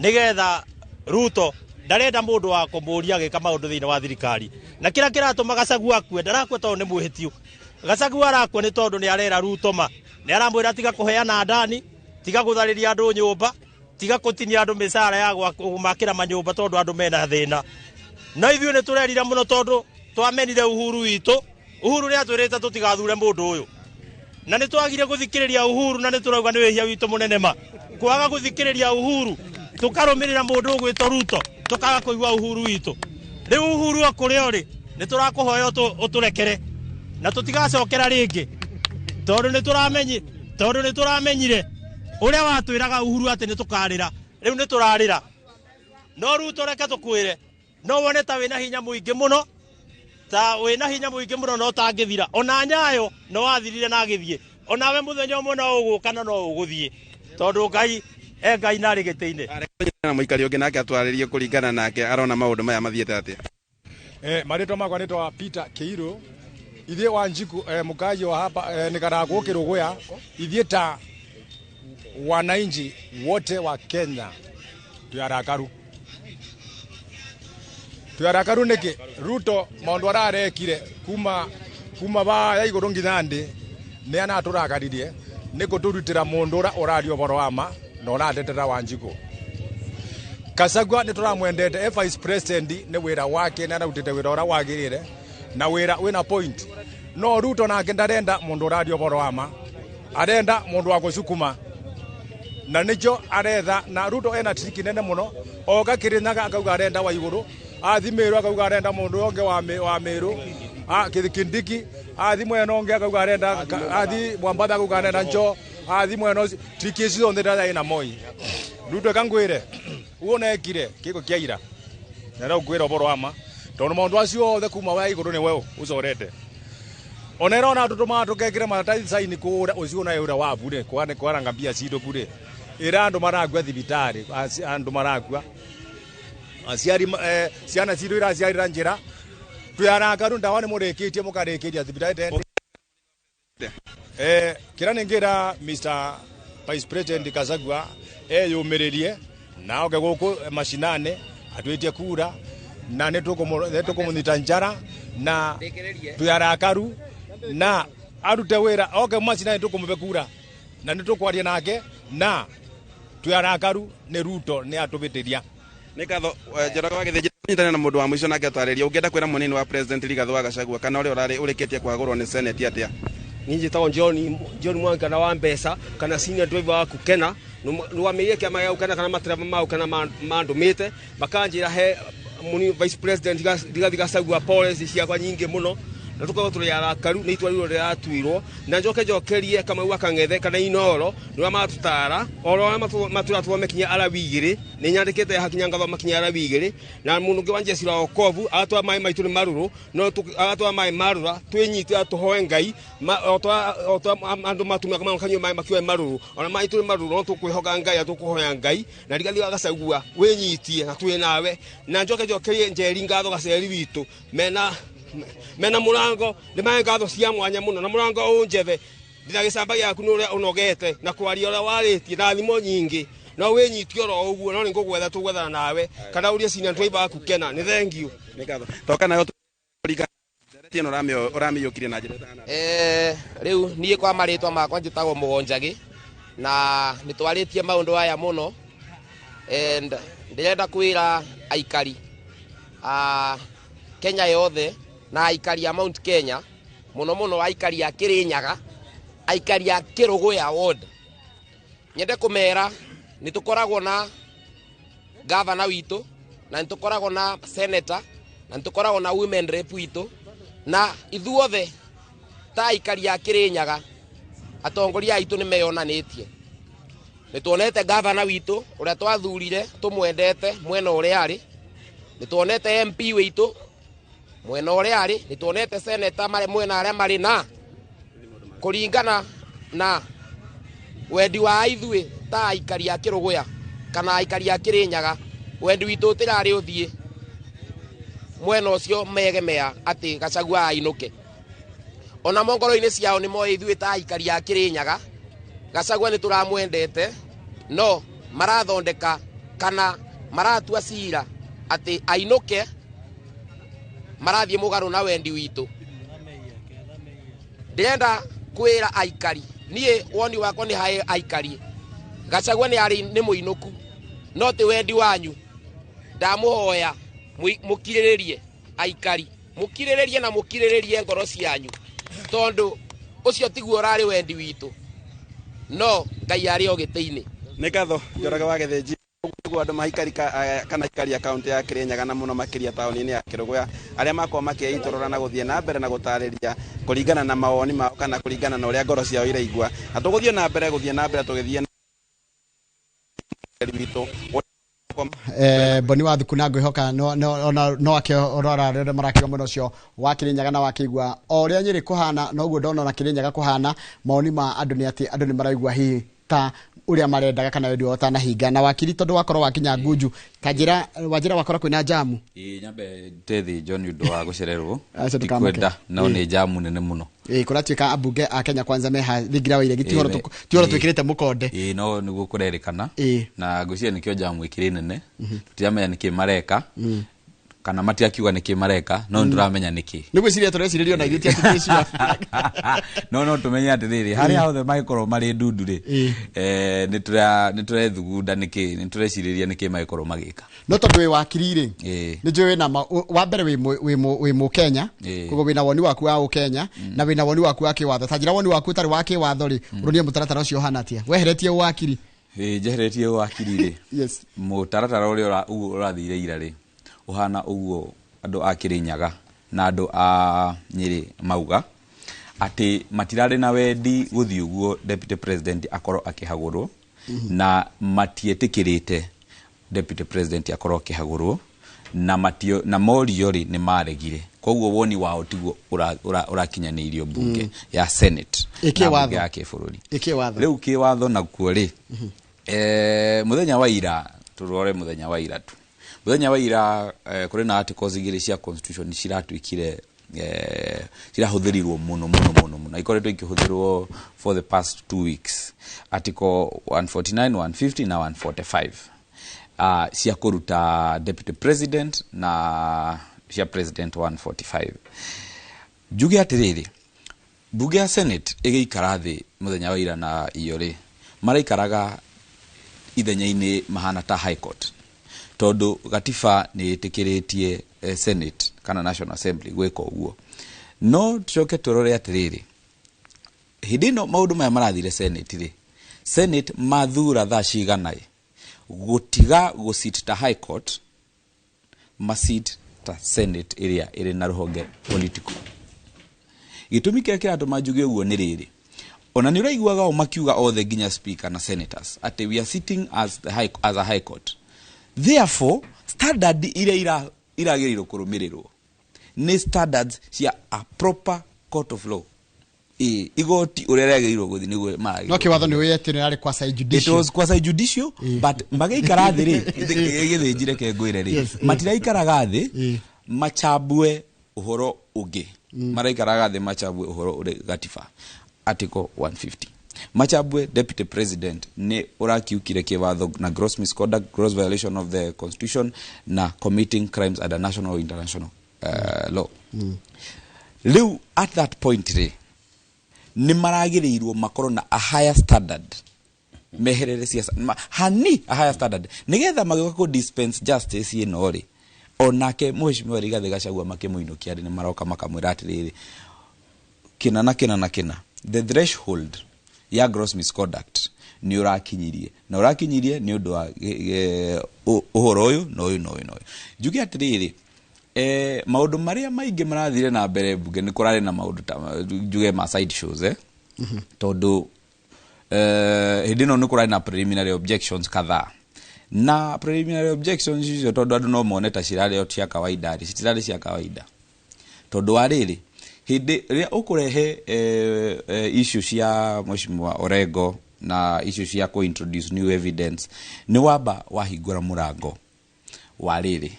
nĩgetha Ruto ndarenda mũndũ wa kũmũria agĩka maũndũ thĩinĩ wa thirikari na kĩrĩa kĩratũma Gachagua akue ndarakua tondũ nĩ mwĩhĩtiu. Gachagua arakua nĩ tondũ nĩ arera Ruto ma nĩ aramwĩra tiga kũheana ndani tiga gũtharĩria andũ nyũmba tiga kũtinia andũ mĩcara ya kũmakĩra manyũmba tondũ andũ mena thĩna. No ithuĩ nĩ tũrerira mũno tondũ twamenire Uhuru witũ. Uhuru nĩ atwĩrĩte tũtigathure mũndũ ũyũ na nĩ twagire gũthikĩrĩria Uhuru na nĩ tũrauga nĩ wĩhia witũ mũnene ma kwaga gũthikĩrĩria Uhuru tũkarũmĩrĩra mũndũ ũgwĩtwo Ruto tũkaga kũigua Uhuru witũ. Rĩu Uhuru o kũrĩa ũrĩ nĩ tũrakũhoya ũtũrekere na tũtigacokera rĩngĩ tondũ nĩ tũramenyire ũrĩa watwĩraga Uhuru atĩ nĩ tũkarĩra rĩu nĩ tũrarĩra. No Ruto reke tũkwĩre no wone ta wĩna hinya mũingĩ mũno ta wĩna hinya mũingĩ mũno no tangĩthira ona Nyayo no wathirire na agĩthiĩ onawe mũthenya ũmwe no ũgũka na no ũgũthiĩ tondũ Ngai e Ngai na arĩ gĩtĩ-inĩ. Na mũikari ũngĩ nake atwarĩrie kũringana nake arona maũndũ maya mathiĩte atĩa? Marĩtwa makwa nĩtwa Peter Kĩirũ ithuĩ wa Njiku mũkaji wa hapa nĩkaragwo Kĩrũgũya ithuĩ ta wananchi wote wa Kenya twĩ arakaru nĩkĩ Ruto maũndũ ararekire kuma baya igũrũ nginya ndĩ nĩ anatũrakaririe nĩ kũtũrutĩra mũndũ ũrĩa ũraria ũhoro wa ma na ũratetera Wanjikũ. Gachagua nĩ tũramwendete e vice president nĩ wĩra wake nĩ ararutĩte wĩra ũrĩa wagĩrĩire na wĩra wĩna point no Ruto nake ndarenda mũndũ ũraria ũhoro wa ma arenda mũndũ wa gũcukuma na nĩkĩo aretha na Ruto ena triki nene mũno oka Kĩrĩnyaga akauga arenda wa igũrũ athi Meru akauga arenda mũndũ ũngĩ wa Meru Kindiki athi mwena ũngĩ akauga arenda, athi Mwambatha akauga arenda Njo, athi mwena ũcio triki icio ciothe ndĩrathiĩ na Moi. Rĩu ndweka ngwĩre ũguo nekire kĩko kĩa ira na no ngwĩra ũboro wa ma tondũ maũndũ acio othe kuma wa igũrũ nĩ we ũcorete ona ĩrona andũ tũmaa tũkekĩre maratathi saini kũũra ũcio na ũra wa bure kwane kwaranga mbia citũ bure ĩra andũ marakua thibitarĩ, andũ marakua aciari, ciana citũ iraciarĩra njĩra twĩ arakaru ndawa nĩ mũrĩkĩtie mũkarĩkĩria thibitarĩ tene. Kĩrĩa nĩngĩra Mr. Vice President Gachagua eyũmĩrĩrie na oke gũkũ mashinani atwĩtie kura na nĩ tũkũmũnyita njara na twĩ arakaru na arute wĩra oke mashinani tũkũmũbe kura na nĩ tũkwaria nake na twĩ arakaru nĩ Ruto nĩ atũbĩtĩria. Nĩ ngatho Njoroge wa Gĩthĩnji nyitanĩra na mũndũ wa mũico nake atarĩrie ũngĩenda kwĩra mũnini wa president Rigathĩ wa Gachagua kana ũrĩa ũrarĩ ũrĩkĩtie kwagũrwo nĩ Senate atĩa? Niĩ njĩtagwo John Mwangi kana wa mbeca kana senior driver wa Kukena nĩwamĩire kĩama gĩa Gũkena kana matereba ma Gũkena mandũmĩte makanjĩra he mũnini vice president Rigathĩ Gachagua policy ciakwa nyingĩ mũno na tũkorwo tũrĩ arakaru nĩ itua rĩu rĩratuirwo na njoke njokerie Kamau wa Kang'ethe kana Inoro nĩwe matũtara oro arĩa matwĩra tũthome kinya arawi igĩrĩ nĩ nyandĩkĩte hakinya ngathoma kinya arawi igĩrĩ na mũndũ ũngĩ wa Jeshi la Wokovu agatwara maĩ maitũ nĩ marũrũ no agatwara maĩ marũra twĩnyite tũhoe Ngai o ta andũ matumia makanyua maĩ makĩoe marũrũ ona maĩ tũ nĩ marũrũ no tũkwĩhoka Ngai na tũkũhoya Ngai na Rigathĩ wa Gachagua wĩnyitie na twĩ nawe na njoke njokerie Njeri ngatho gaceri witũ mena mũrango nĩ mahe ngatho cia mwanya mũno na mũrango ũnjethe ndĩna gĩcamba gĩaku nĩ ũrĩa ũnogete na kwaria ũrĩa warĩtie na thimo nyingĩ no wĩnyitie oro ũguo no nĩ ngũgwetha tũgwethana nawe kana ũrie senior driver waku Kena nĩ thengiũ. Nĩ ngatho toka nayo ndereti ĩno ũramĩiyũkirie na njĩra ĩtahana. Rĩu niĩ kwa marĩtwa makwa njĩtagwo Mũgonjagĩ na nĩ twarĩtie maũndũ aya mũno and ndĩrenda kwĩra aikari a Kenya yothe na aikari a Mount Kenya mũno mũno aikari a Kĩrĩnyaga, aikari a Kĩrũgũya ward, nyende kũmera nĩ tũkoragwo na gavana witũ na nĩ tũkoragwo na senator na nĩ tũkoragwo na women rep witũ na ithuothe ta aikari a Kĩrĩnyaga atongoria aitũ nĩ meyonanĩtie. Nĩ tuonete gavana witũ ũrĩa twathurire tũmwendete mwena ũrĩa arĩ, nĩ tuonete MP witũ mwena ũrĩa arĩ, nĩ tuonete senator marĩ mwena arĩa marĩ na kũringana na wendi wa ithuĩ ta aikari a Kĩrũgũya kana aikari a Kĩrĩnyaga wendi witũ ũtĩrarĩ ũthiĩ mwena ũcio megemea atĩ Gachagua ainũke. Ona ngoro-inĩ ciao nĩ moĩ ithuĩ ta aikari a Kĩrĩnyaga Gachagua nĩ tũramwendete no marathondeka kana maratua cira atĩ ainũke marathiĩ mũgarũ na wendi witũ. Ndĩrenda kwĩra aikari niĩ woni wakwa nĩ hae aikari Gachagua nĩ arĩ nĩ mũinũku no ti wendi wanyu ndamũhoya mũkirĩrĩrie aikari mũkirĩrĩrie na mũkirĩrĩrie ngoro cianyu tondũ ũcio tiguo ũrarĩ wendi witũ no Ngai arĩ o gĩtĩ-inĩ. Nĩ ngatho Njoroge wa Gĩthĩnji ũguo andũ maikari kana aikari a kaunti ya Kĩrĩnyaga na mũno makĩria taũni-inĩ ya Kĩrũgũya arĩa makorwo makĩitũrũra na gũthiĩ na mbere na gũtarĩria kũringana na mawoni mao kana kũringana na ũrĩa ngoro ciao iraigua na tũgũthiĩ na mbere gũthiĩ na mbere tũgĩthiĩ witũ. Boni wa thuku na ngwihoka no ake orora rĩrĩa marakiuga mwena ũcio wa Kĩrĩnyaga na wakĩigua o ũrĩa Nyĩrĩ kũhana noguo ndona na Kĩrĩnyaga kũhana maoni ma andũ nĩ atĩ andũ nĩ maraigua hihi ta ũrĩa marendaga kana wendi wao ũtanahinga na wakiri tondũ wakorwo wakinya Ngunju ta njĩra wanjĩra wakorwo kwĩna jamu. Ĩĩ nyambe ndeithio nĩ ũndũ wa gũcererwo. Aca ndũkamake. Ndikwenda no nĩ jamu nene mũno. Ĩĩ kũratuĩka ambunge a Kenya Kwanza meha thingira wa iregi ti ũhoro twĩkĩrĩte mũkonde. Ĩĩ no nĩguo kũrerĩkana. Ĩĩ. Na ngwĩciria nĩkĩo jamu ĩkĩrĩ nene. Tũtiramenya nĩkĩ mareka kana matiakiuga nĩkĩ mareka no nĩtũramenya nĩkĩ. Nĩ gwĩciria tũrecirĩria ona ithuĩ ti atĩ twĩciria. No tũmenye atĩrĩrĩ harĩa hothe mangĩkorwo marĩ ndundu rĩ nĩtũrethugunda nĩkĩ nĩtũrecirĩria nĩkĩ mangĩkorwo magĩka. No tondũ wĩ wakiri rĩ nĩ njũĩ wĩna wa mbere wĩ mũkenya koguo wĩna woni waku wa ũkenya na wĩna woni waku wa kĩwatho ta njĩra woni waku ũtarĩ wa kĩwatho rĩ ũronie mũtaratara ũcio ũhana atĩa weheretie ũwakiri. Njeheretie ũwakiri rĩ mũtaratara ũrĩa ũrathire ira rĩ ũhana ũguo andũ a Kĩrĩnyaga Na andũ a Nyĩrĩ mauga atĩ matirarĩ na wendi gũthiĩ ũguo deputy president akorwo akĩhagũrwo, na matiĩtĩkĩrĩte deputy president akorwo akĩhagũrwo, na matio na morio rĩ, nĩ maregire. Koguo woni wao tiguo ũrakinyanĩirio mbunge ya Senate Ĩ na kĩwatho? mbunge ya kĩbũrũri. Ĩkĩwatho? Rĩu kĩwatho nakuo rĩ, mũthenya wa ira, tũrore mũthenya wa ira tu, mũthenya wa ira, kũrĩ na articles igĩrĩ cia constitution ciratuĩkire, cirahũthĩrirwo mũno mũno mũno mũno, ikoretwo ikĩhũthĩrwo for the past 2 weeks, article 149, 150 na 145, cia kũruta deputy president na cia president 145. Njuge atĩrĩrĩ, mbunge ya Senate ĩgĩikara thĩ mũthenya wa ira na iyo rĩ, maraikaraga ithenya-inĩ mahana ta high court, tondũ gatiba nĩ ĩtĩkĩrĩtie Senate kana National Assembly gwĩka ũguo. No tucoke tũrore atĩrĩrĩ, hĩndĩ ĩno maũndũ maya marathire Senate rĩ, Senate mathura thaa cigana ĩ gũtiga gũsit ta high court, masit ta Senate ĩrĩa ĩrĩ na rũhonge political. Gĩtũmi kĩrĩa kĩratũma njuge ũguo nĩ rĩrĩ, ona nĩ ũraiguaga o makiuga othe, nginya speaker na senators, atĩ we are sitting as a high court, therefore standard iria iragĩrĩirwo kũrũmĩrĩrwo nĩ standards cia a proper court of law. Ĩ igoti ũrĩa rĩagĩrĩirwo gũthiĩ nĩguo maragĩrĩirwo. No kĩwatho nĩ ũĩ atĩ nĩ yarĩ quasi It judicial. was quasi judicial, but magĩikara thĩ rĩ, gĩthĩnji, reke ngwĩre rĩ, matiraikaraga thĩ machambue ũhoro ũngĩ, maraikaraga thĩ machambue ũhoro ũrĩ gatiba article 150, machambue deputy president nĩ ũrakiukire kĩwatho na gross misconduct, gross violation of the constitution na committing crimes under national or international law. Rĩu at that point rĩ, nĩ maragĩrĩirwo makorwo na a higher standard, meherere siasa hani a higher standard, nigetha magĩũka kũ dispense justice ĩno rĩ, onake mheshimiwa Rigathĩ Gachagua makĩmũinũkia rĩ, nĩ maroka makamwĩra atĩrĩrĩ, kĩna na kĩna na kĩna, the threshold ya gross misconduct nĩ ũrakinyirie, na ũrakinyirie nĩ ũndũ wa ũhoro ũyũ na ũyũ na ũyũ na ũyũ. Njuge atĩrĩrĩ, maũndũ marĩa maingĩ marathire na mbere mbunge, nĩ kũrarĩ na maũndũ ta njuge ma side shows, tondũ hĩndĩ ĩno nĩ kũrarĩ na preliminary objections kadhaa, na preliminary objections icio, tondũ andũ no mone ta cirarĩ o cia kawaida rĩ, citirarĩ cia kawaida, tondũ wa rĩrĩ, hĩndĩ ĩrĩa ũkũrehe issue cia mheshimiwa Orengo na issue cia kũ-introduce new evidence, nĩ wamba wahingũra mũrango wa rĩrĩ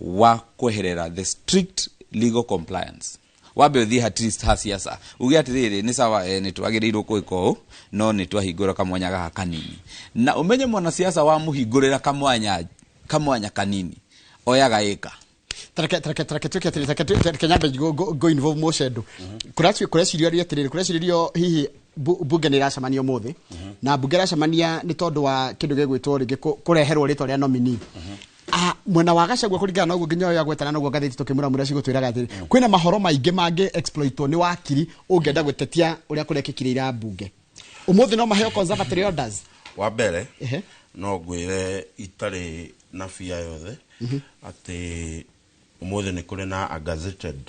wa kweherera the strict legal compliance, wambe ũthiĩ at least ha siasa uge atĩrĩrĩ, nĩ sawa, nĩ twagĩrĩirwo gwĩka ũũ, no nĩ twahingũra kamwanya gaka kanini. Na ũmenye mwanasiasa wamũhingũrĩra kamwanya kanini, oyaga ĩka. Tareke tuĩke atĩrĩ, tareke nyambe go involve Mũcendo. Kũrecirio atĩrĩrĩ, kũrecirĩrio hihi bunge nĩ ĩracemania ũmũthĩ, na bunge ĩracemania nĩ tondũ wa kĩndũ gĩgwĩtwo rĩngĩ kũreherwo rĩtwa rĩa nominee. Mwena wa Gachagua, kũringana na ũguo nginya ũyũ agwetana noguo ngathĩti tũkĩmũramũra cigũtwĩraga atĩrĩ, kwĩna mahoro maingĩ mangĩ exploitwo nĩ wakiri ũngĩenda gũtetia ũrĩa kũrekĩkire ira bunge ũmũthĩ, no maheo conservatory orders. Wa mbere, no ngwĩre itarĩ na bia yothe atĩ ũmũthĩ nĩ kũrĩ na a gazetted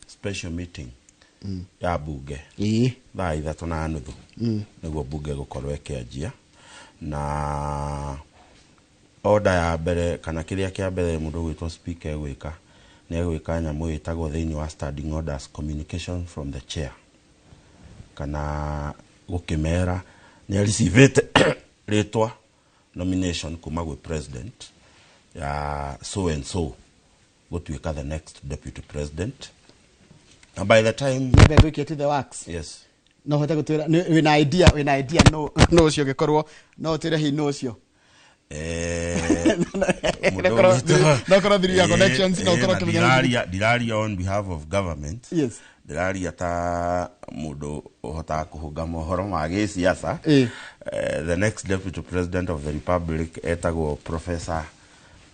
special meeting ya bunge thaa 3:30, nĩguo bunge gũkorwo ĩkĩanjia. Na order ya mbere kana kĩrĩa kĩa mbere mũndũ ũgwĩtwo speaker egwĩka, nĩ egwĩka nyamũ ĩtagwo thĩinĩ wa standing orders communication from the chair, kana gũkĩmera nĩ arecivĩte rĩtwa nomination kuma gwĩ president ya so and so gũtuĩka the next deputy president. Na by the time Nyambe ngũikie to the works. Yes. No hote gũtwĩra wĩna idea no ũcio ũngĩkorwo no ũtwĩre hihi no ũcio? No korwo through your connections, no ũkorwo Na ũkĩmenya. Ndiraria on behalf of government. Ndiraria ta mũndũ ũhotaga kũhũnga mohoro ma gĩsiasa. The next deputy president of the republic etagwo Professor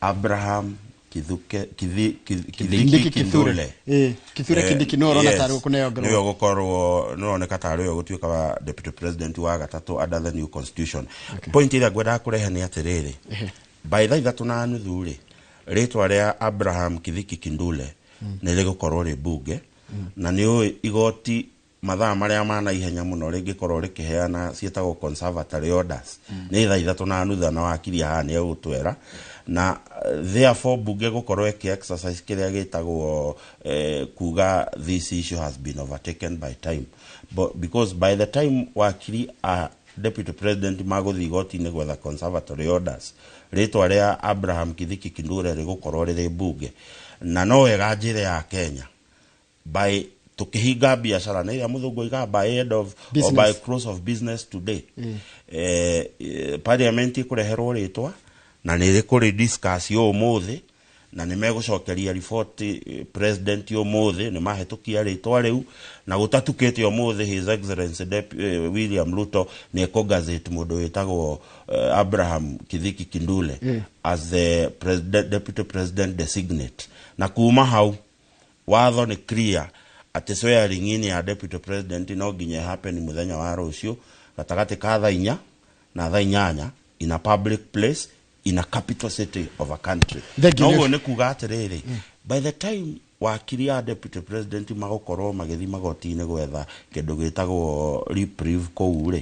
Abraham Kithuke, Kindiki. Kithiki Kithure. Kindule. Kithure Kindiki nĩwe ũrona tarĩ gũkũnengerwo. Nĩwe ũgũkorwo, nĩũroneka tarĩ we ũgũtuĩka wa deputy president wa gatatũ under the new constitution. Point ĩrĩa ngwendaga kũrehe nĩ atĩrĩrĩ, by thaa 3:30 rĩ, rĩtwa rĩa Abraham Kithiki Kindule Nĩ rĩgũkorwo rĩ bunge na nĩ ũĩ igoti mathaa marĩa ma naihenya mũno rĩngĩkorwo rĩkĩheana ciĩtagwo conservatory orders nĩ 3:30 na wakiri haha nĩ egũtwĩra na therefore bunge gũkorwo ĩkĩ exercise kĩrĩa gĩtagwo kuga this issue has been overtaken by time. But because by the time wakiri a deputy president magũthiĩ igoti-inĩ gwetha conservatory orders, rĩtwa rĩa Abraham Kithiki Kindure rĩgũkorwo rĩrĩ bunge. Na no wega njĩre ya Kenya by tukihinga biacara na ĩrĩa mũthũngũ oigaga by end of or Business. by close of business today, parliament ĩkũreherwo rĩtwa na nĩ rĩkũrĩ discuss ũmũthĩ na nĩ megũcokeria report president ũmũthĩ. Nĩ mahĩtũkia rĩtwa rĩu na gũtatukĩte ũmũthĩ, His Excellency William Ruto nĩ ekũgazette mũndũ wĩtagwo Abraham Kithiki Kindule as the president, deputy president designate. Na kuma hau watho nĩ clear atĩ swearing in ya deputy president no nginya happen mũthenya wa rũciũ gatagatĩ ka thaa 4 na thaa 8 in a public place in a capital city of a country. Thank you. Na ũguo nĩ kuga atĩrĩrĩ, by the time wakiri ya deputy president magũkorwo magĩthiĩ magoti-inĩ gwetha kĩndũ gĩtagwo reprieve kũu rĩ,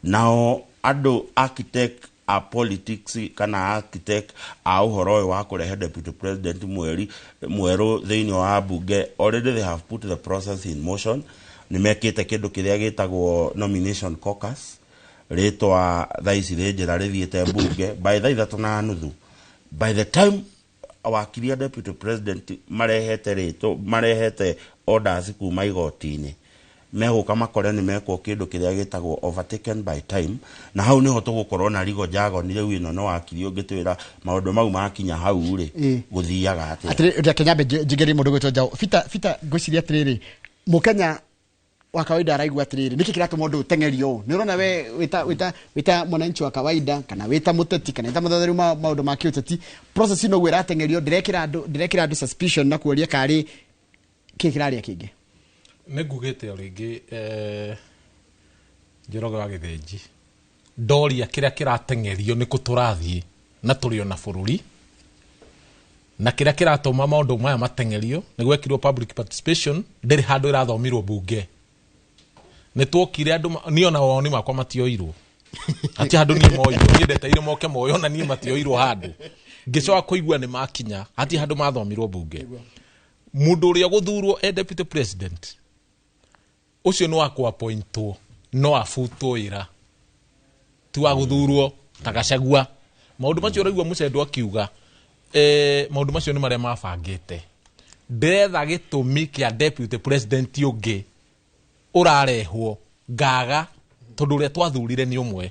nao andũ architect a politics kana architect a ũhoro ũyũ wa kũrehe deputy president mweri mwerũ thĩinĩ wa bunge, already they have put the process in motion. Nĩ mekĩte kĩndũ kĩrĩa gĩtagwo nomination caucus. Rĩtwa thaa ici rĩ njĩra rĩthiĩte bunge by 3:30. By the time wakiri a deputy president marehete rĩtwa, marehete orders kuma igoti-inĩ, megũka makore nĩ mekwo kĩndũ kĩrĩa gĩtagwo overtaken by time. Na hau nĩho tũgũkorwo na rigo jargon. Rĩu ĩno nĩ wakiri ũngĩtwĩra maũndũ mau makinya hau rĩ gũthiaga atĩa? Atĩrĩ, reke nyambe njingĩrie mũndũ gwĩtwo Njaũ Peter. Peter, ngwĩciria atĩrĩrĩ, mũkenya wa kawaida araigua atĩrĩrĩ, nĩkĩ kĩratũma ũndũ ũteng'erio ũũ? Nĩ ũrona we wĩta mwananchi wa kawaida kana wĩta mũteti kana wĩta mũthathairia maũndũ ma kĩũteti, process ĩno ũguo ĩrateng'erio ndĩrekĩra andũ suspicion na kuoria karĩ kĩ kĩrarĩa kĩngĩ? Nĩ ngugĩte o rĩngĩ, Njoroge wa Gĩthĩnji, ndoria kĩrĩa kĩrateng'erio nĩ kũ tũrathiĩ na tũrĩ ona bũrũri na kĩrĩa kĩratũma maũndũ maya mateng'erio nĩ gwekirwo public participation, ndĩrĩ handũ ĩrathomirwo bunge. Nĩ tuokire andũ niĩ ona woni makwa matioirwo hati handũ, niĩ moirwo, niĩ ndeteire moke moyo na niĩ matioirwo handũ. Ngĩcoka kũigua nĩ makinya hati handũ mathomirwo bunge. Mũndũ ũrĩa gũthurwo e deputy president ũcio nĩ wa kũappointwo, no abutwo wĩra, ti wa gũthurwo ta Gachagua. Maũndũ macio ũraigua Mũcendo akiuga, maũndũ macio nĩ marĩa mabangĩte. Ndĩretha gĩtũmi kĩa deputy president ũngĩ ũrarehwo ngaga, tondũ ũrĩa twathurire nĩ ũmwe.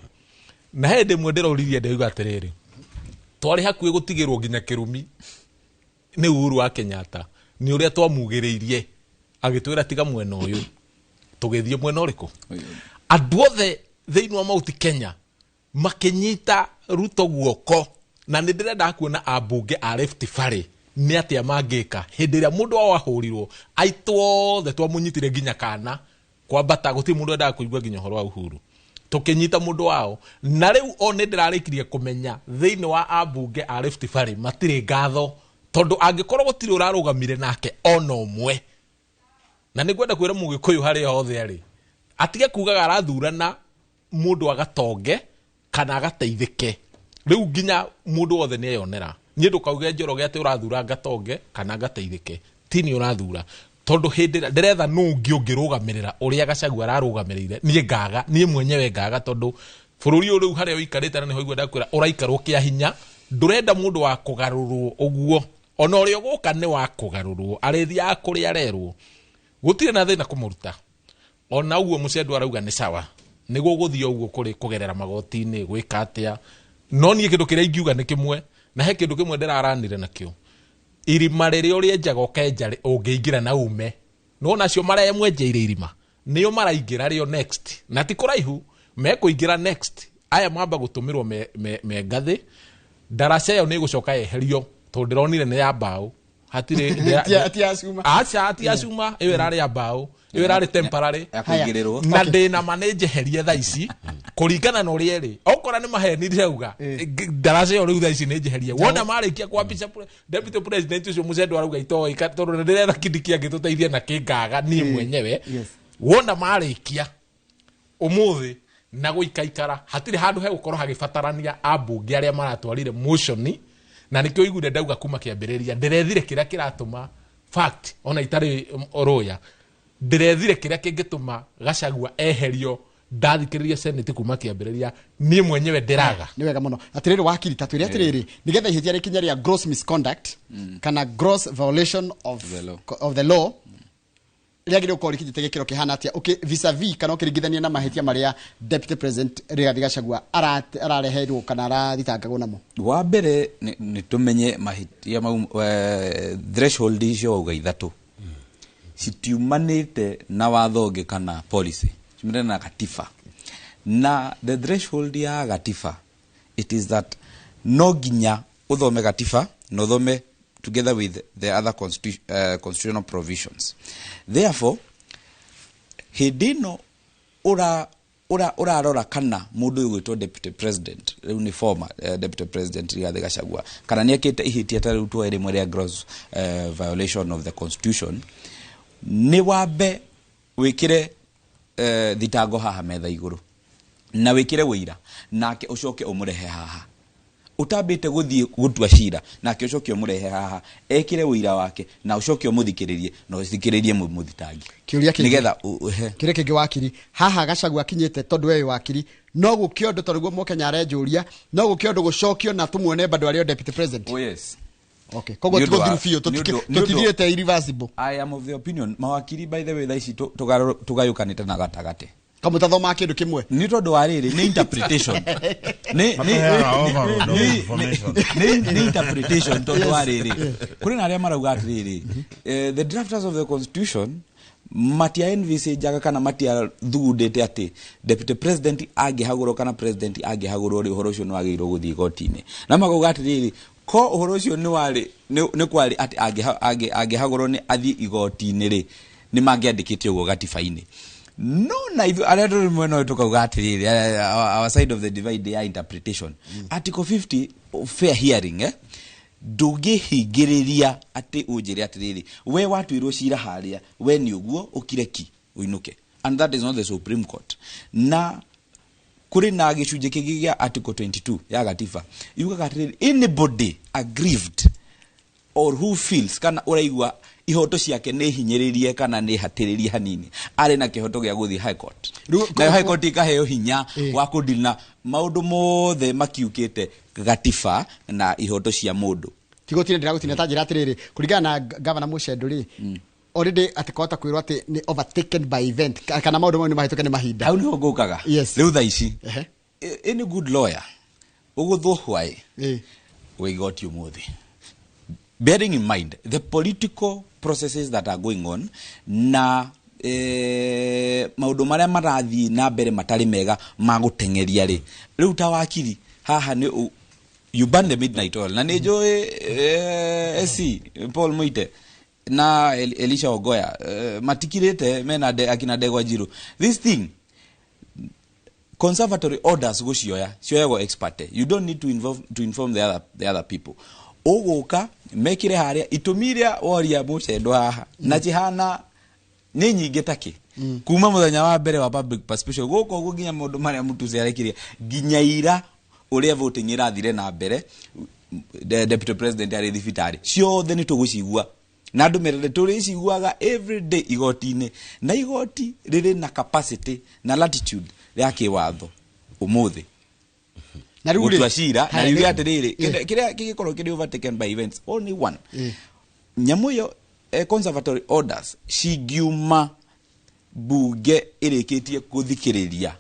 Na hĩndĩ ĩmwe ndĩroririe ndĩrauga atĩrĩrĩ, twarĩ hakuhĩ gũtigĩrwo nginya kĩrumi nĩ Uhuru wa Kenyatta nĩ ũrĩa twamugĩrĩirie agĩtwĩra tiga mwena ũyũ, tũgĩthiĩ mwena ũrĩkũ. Andũ othe thĩinĩ wa Mount Kenya makĩnyita Ruto guoko, na nĩ ndĩrenda kuona ambunge a Rift Valley nĩ atĩa mangĩka hĩndĩ ĩrĩa mũndũ wao ahũrirwo. Aitũ othe twamũnyitire nginya kana kwambata, gũtirĩ mũndũ endaga kũigua nginya ũhoro wa Uhuru, tũkĩnyita mũndũ wao. Na rĩu o nĩ ndĩrarĩkirie kũmenya thĩinĩ wa ambunge a Rift Valley matirĩ ngatho, tondũ angĩkorwo gũtirĩ ũrarũgamire nake ona ũmwe. Na nĩ ngwenda kwĩra mũgĩkũyũ harĩa hothe arĩ atige kugaga arathurana mũndũ agatonge kana agateithĩke. Rĩu nginya mũndũ wothe nĩ eyonera. Niĩ ndũkauge Njoroge atĩ ũrathura ngatonge kana ngateithĩke, ti nĩ ũrathura, tondũ hĩndĩ ĩrĩa ndĩretha nũ ũngĩ ũngĩrũgamĩrĩra ũrĩa Gachagua ararũgamĩrĩire, niĩ ngaga, niĩ mwenyewe ngaga, tondũ bũrũri ũyũ rĩu harĩa ũikarĩte na nĩho igua ndakwĩra ũraikarwo kĩa hinya. Ndũrenda mũndũ wa kũgarũrwo ũguo, ona ũrĩa ũgũka nĩ wa kũgarũrwo, arĩthiaga kũrĩa arerwo, gũtirĩ na thĩna kũmũruta. Ona ũguo Mũcendo arauga nĩ sawa, nĩguo gũthiĩ ũguo kũrĩ kũgerera magoti-inĩ gwĩka atĩa. No niĩ kĩndũ kĩrĩa ingiuga nĩ kĩmwe, na he kĩndũ kĩmwe ndĩraranire nakĩo, irima rĩrĩa ũrĩenjaga ũkenja rĩ, ũngĩingĩra na ume nĩwona acio maremwenjeire irima nĩo maraingĩra rĩo next, na ti kũraihu mekũingĩra next. Aya mamba gũtũmĩrwo me ngathĩ, ndaraca ĩyo nĩ ĩgũcoka yeherio tondũ ndĩronire nĩ ya mbaũ. Hatirĩ. Ti ya cuma. Aca, ti ya cuma. Ĩyo ĩrarĩ ya mbaũ, ĩyo ĩrarĩ temporary. Ya kũigĩrĩrwo. Na ndĩna ma nĩ njeherie thaa ici kũringana na ũrĩa ĩrĩ. Okora nĩ maheni ndĩrauga, ndaraca ĩyo rĩu thaa ici nĩ njeherie. Wona marĩkia kwambica deputy president ũcio mũcendo arauga itoĩ tondũ nĩ ndĩretha kĩndũ kĩangĩtũteithia na kĩngaga niĩ mwenyewe. Wona marĩkia ũmũthĩ na gũikaikara, hatirĩ handũ hegũkorwo hagĩbatarania ambunge arĩa maratwarire motion. Na nĩkĩo iguire ndauga kuma kĩambĩrĩria ndĩrethire kĩrĩa kĩratũma fact ona itarĩ rũya, ndĩrethire kĩrĩa kĩngĩtũma Gachagua eherio. Ndathikĩrĩria senate kuma kĩambĩrĩria, niĩ mwenyewe ndĩraga. Nĩ wega mũno. Atĩrĩrĩ wakiri, ta twĩre atĩrĩrĩ, nĩgetha ihĩtia rĩkinya rĩa gross misconduct kana gross violation of The law. of the law, rĩagĩrĩire gũkorwo rĩkinyĩte gĩkĩro kĩhana atĩa vis-a-vis kana ũkĩringithania na mahĩtia marĩa Deputy President Rigathi Gachagua arareherwo kana arathitangagwo namo? Wa mbere nĩ tũmenye mahĩtia mau, threshold icio wauga ithatũ citiumanĩte na watho ũngĩ kana policy, ciumanĩte na gatiba. Na the threshold ya gatiba, it is that no nginya ũthome gatiba na ũthome together with the other constitutional provisions. Therefore, hĩndĩ ĩno ũrarora kana mũndũ ũyũ gwĩtwo deputy president, rĩu nĩ former deputy president Rigathĩ Gachagua, kana nĩ ekĩte ihĩtia ta rĩu tuoe rĩmwe rĩa gross violation of the constitution, nĩ wambe wĩkĩre thitango haha metha igũrũ na wĩkĩre wĩira nake, ũcoke ũmũrehe haha ũtambĩte gũthiĩ gũtua cira nake, ũcoke ũmũrehe haha ekĩre wĩira wake na ũcoke ũmũthikĩrĩrie na ũthikĩrĩrie mũthitangi. Kĩũria kĩngĩ. Nĩgetha ũhe. Kĩrĩa kĩngĩ wakiri haha, Gachagua akinyĩte, tondũ we wĩ wakiri, no gũkĩo ũndũ tondũ guo mũkenya arenjũria, no gũkĩo ũndũ gũcokio na tũmuone bado arĩ o deputy president? Oh yes. Okay, koguo Nĩ ũndũ tigũthiru biũ, tũtithiĩte irreversible. I am of the opinion, mawakiri by the way thaa ici tũgayũkanĩte na gatagatĩ. Kamũtathomaga kĩndũ kĩmwe. Nĩ tondũ wa rĩrĩ, nĩ interpretation, Makaheaga overload of information. nĩ interpretation, tondũ wa rĩrĩ, kũrĩ na arĩa marauga atĩrĩrĩ, the drafters of the constitution matia envisageaga kana matiathugundĩte atĩ deputy president angĩhagũrwo kana president angĩhagũrwo rĩ, ũhoro ũcio nĩ wagĩrĩirwo gũthiĩ igoti-inĩ. Na makauga atĩrĩrĩ, ko ũhoro ũcio nĩ warĩ nĩ kwarĩ atĩ angĩhagũrwo nĩ athiĩ igoti-inĩ rĩ, nĩ mangĩandĩkĩte ũguo gatiba-inĩ. No na ithuĩ arĩa tũrĩ mwena ũyũ tũkauga atĩrĩrĩ, our side of the divide ya interpretation, article 50, fair hearing, ndũngĩhingĩrĩria atĩ ũnjĩre atĩrĩrĩ, we watuĩrwo cira harĩa, we nĩ ũguo ũkire ki ũinũke, and that is not the Supreme Court. Na kũrĩ na gĩcunjĩ kĩngĩ gĩa article 22 ya gatiba yugaga atĩrĩrĩ, anybody aggrieved or who feels kana ũraigua ihoto ciake nĩ hinyĩrĩrie kana nĩ hatĩrĩrie hanini, arĩ na kĩhoto gĩa gũthiĩ high court, nayo high court ĩkaheo hinya wa kũdeal na maũndũ mothe makiukĩte gatiba na ihoto cia mũndũ. Tigũtinda ndĩragũtinda, ta njĩra atĩrĩrĩ, kũringana na gavana Mũcendo rĩ, already atĩ kũhota kwĩrwo atĩ nĩ overtaken by event kana maũndũ mau nĩ mahĩtũke nĩ mahinda? Hau nĩho ngũkaga. Rĩu thaa ici any good lawyer ũgũthwo hwaĩ wĩ igoti ũmũthĩ, bearing in mind the political processes that are going on na maũndũ marĩa marathiĩ na mbere matarĩ mega ma gũteng'eria rĩ, rĩu ta wakiri haha nĩ you burn the midnight oil. Na nĩ njũĩ SC Paul Muite na Elisha Ogoya matikirĩte mena akina Ndegwa Njiru. This thing, conservatory orders gucioya cioyagwo ex parte. You don't need to involve, to inform the other people. Ũgũka mekire harĩa itũmi iria woria mũcendo haha na cihana nĩ nyingĩ takĩ kuma mũthenya wa mbere wa public participation gũkũ ũguo nginya maũndũ marĩa mũtuce arekirie nginya ira ũrĩa voting ĩrathire na mbere deputy president arĩ thibitarĩ, ciothe nĩ tũgũcigua na andũ merere tũrĩciguaga every day igoti-inĩ. Na igoti rĩrĩ na capacity na latitude ya kĩwatho ũmũthĩ Na rĩu rĩ- gũtua cira na Haya, riuge atĩrĩrĩ, kĩrĩa kĩgĩkorwo kĩrĩ overtaken by events, only one nyamũ ĩyo, conservatory orders cingiuma bunge ĩrĩkĩtie gũthikĩrĩria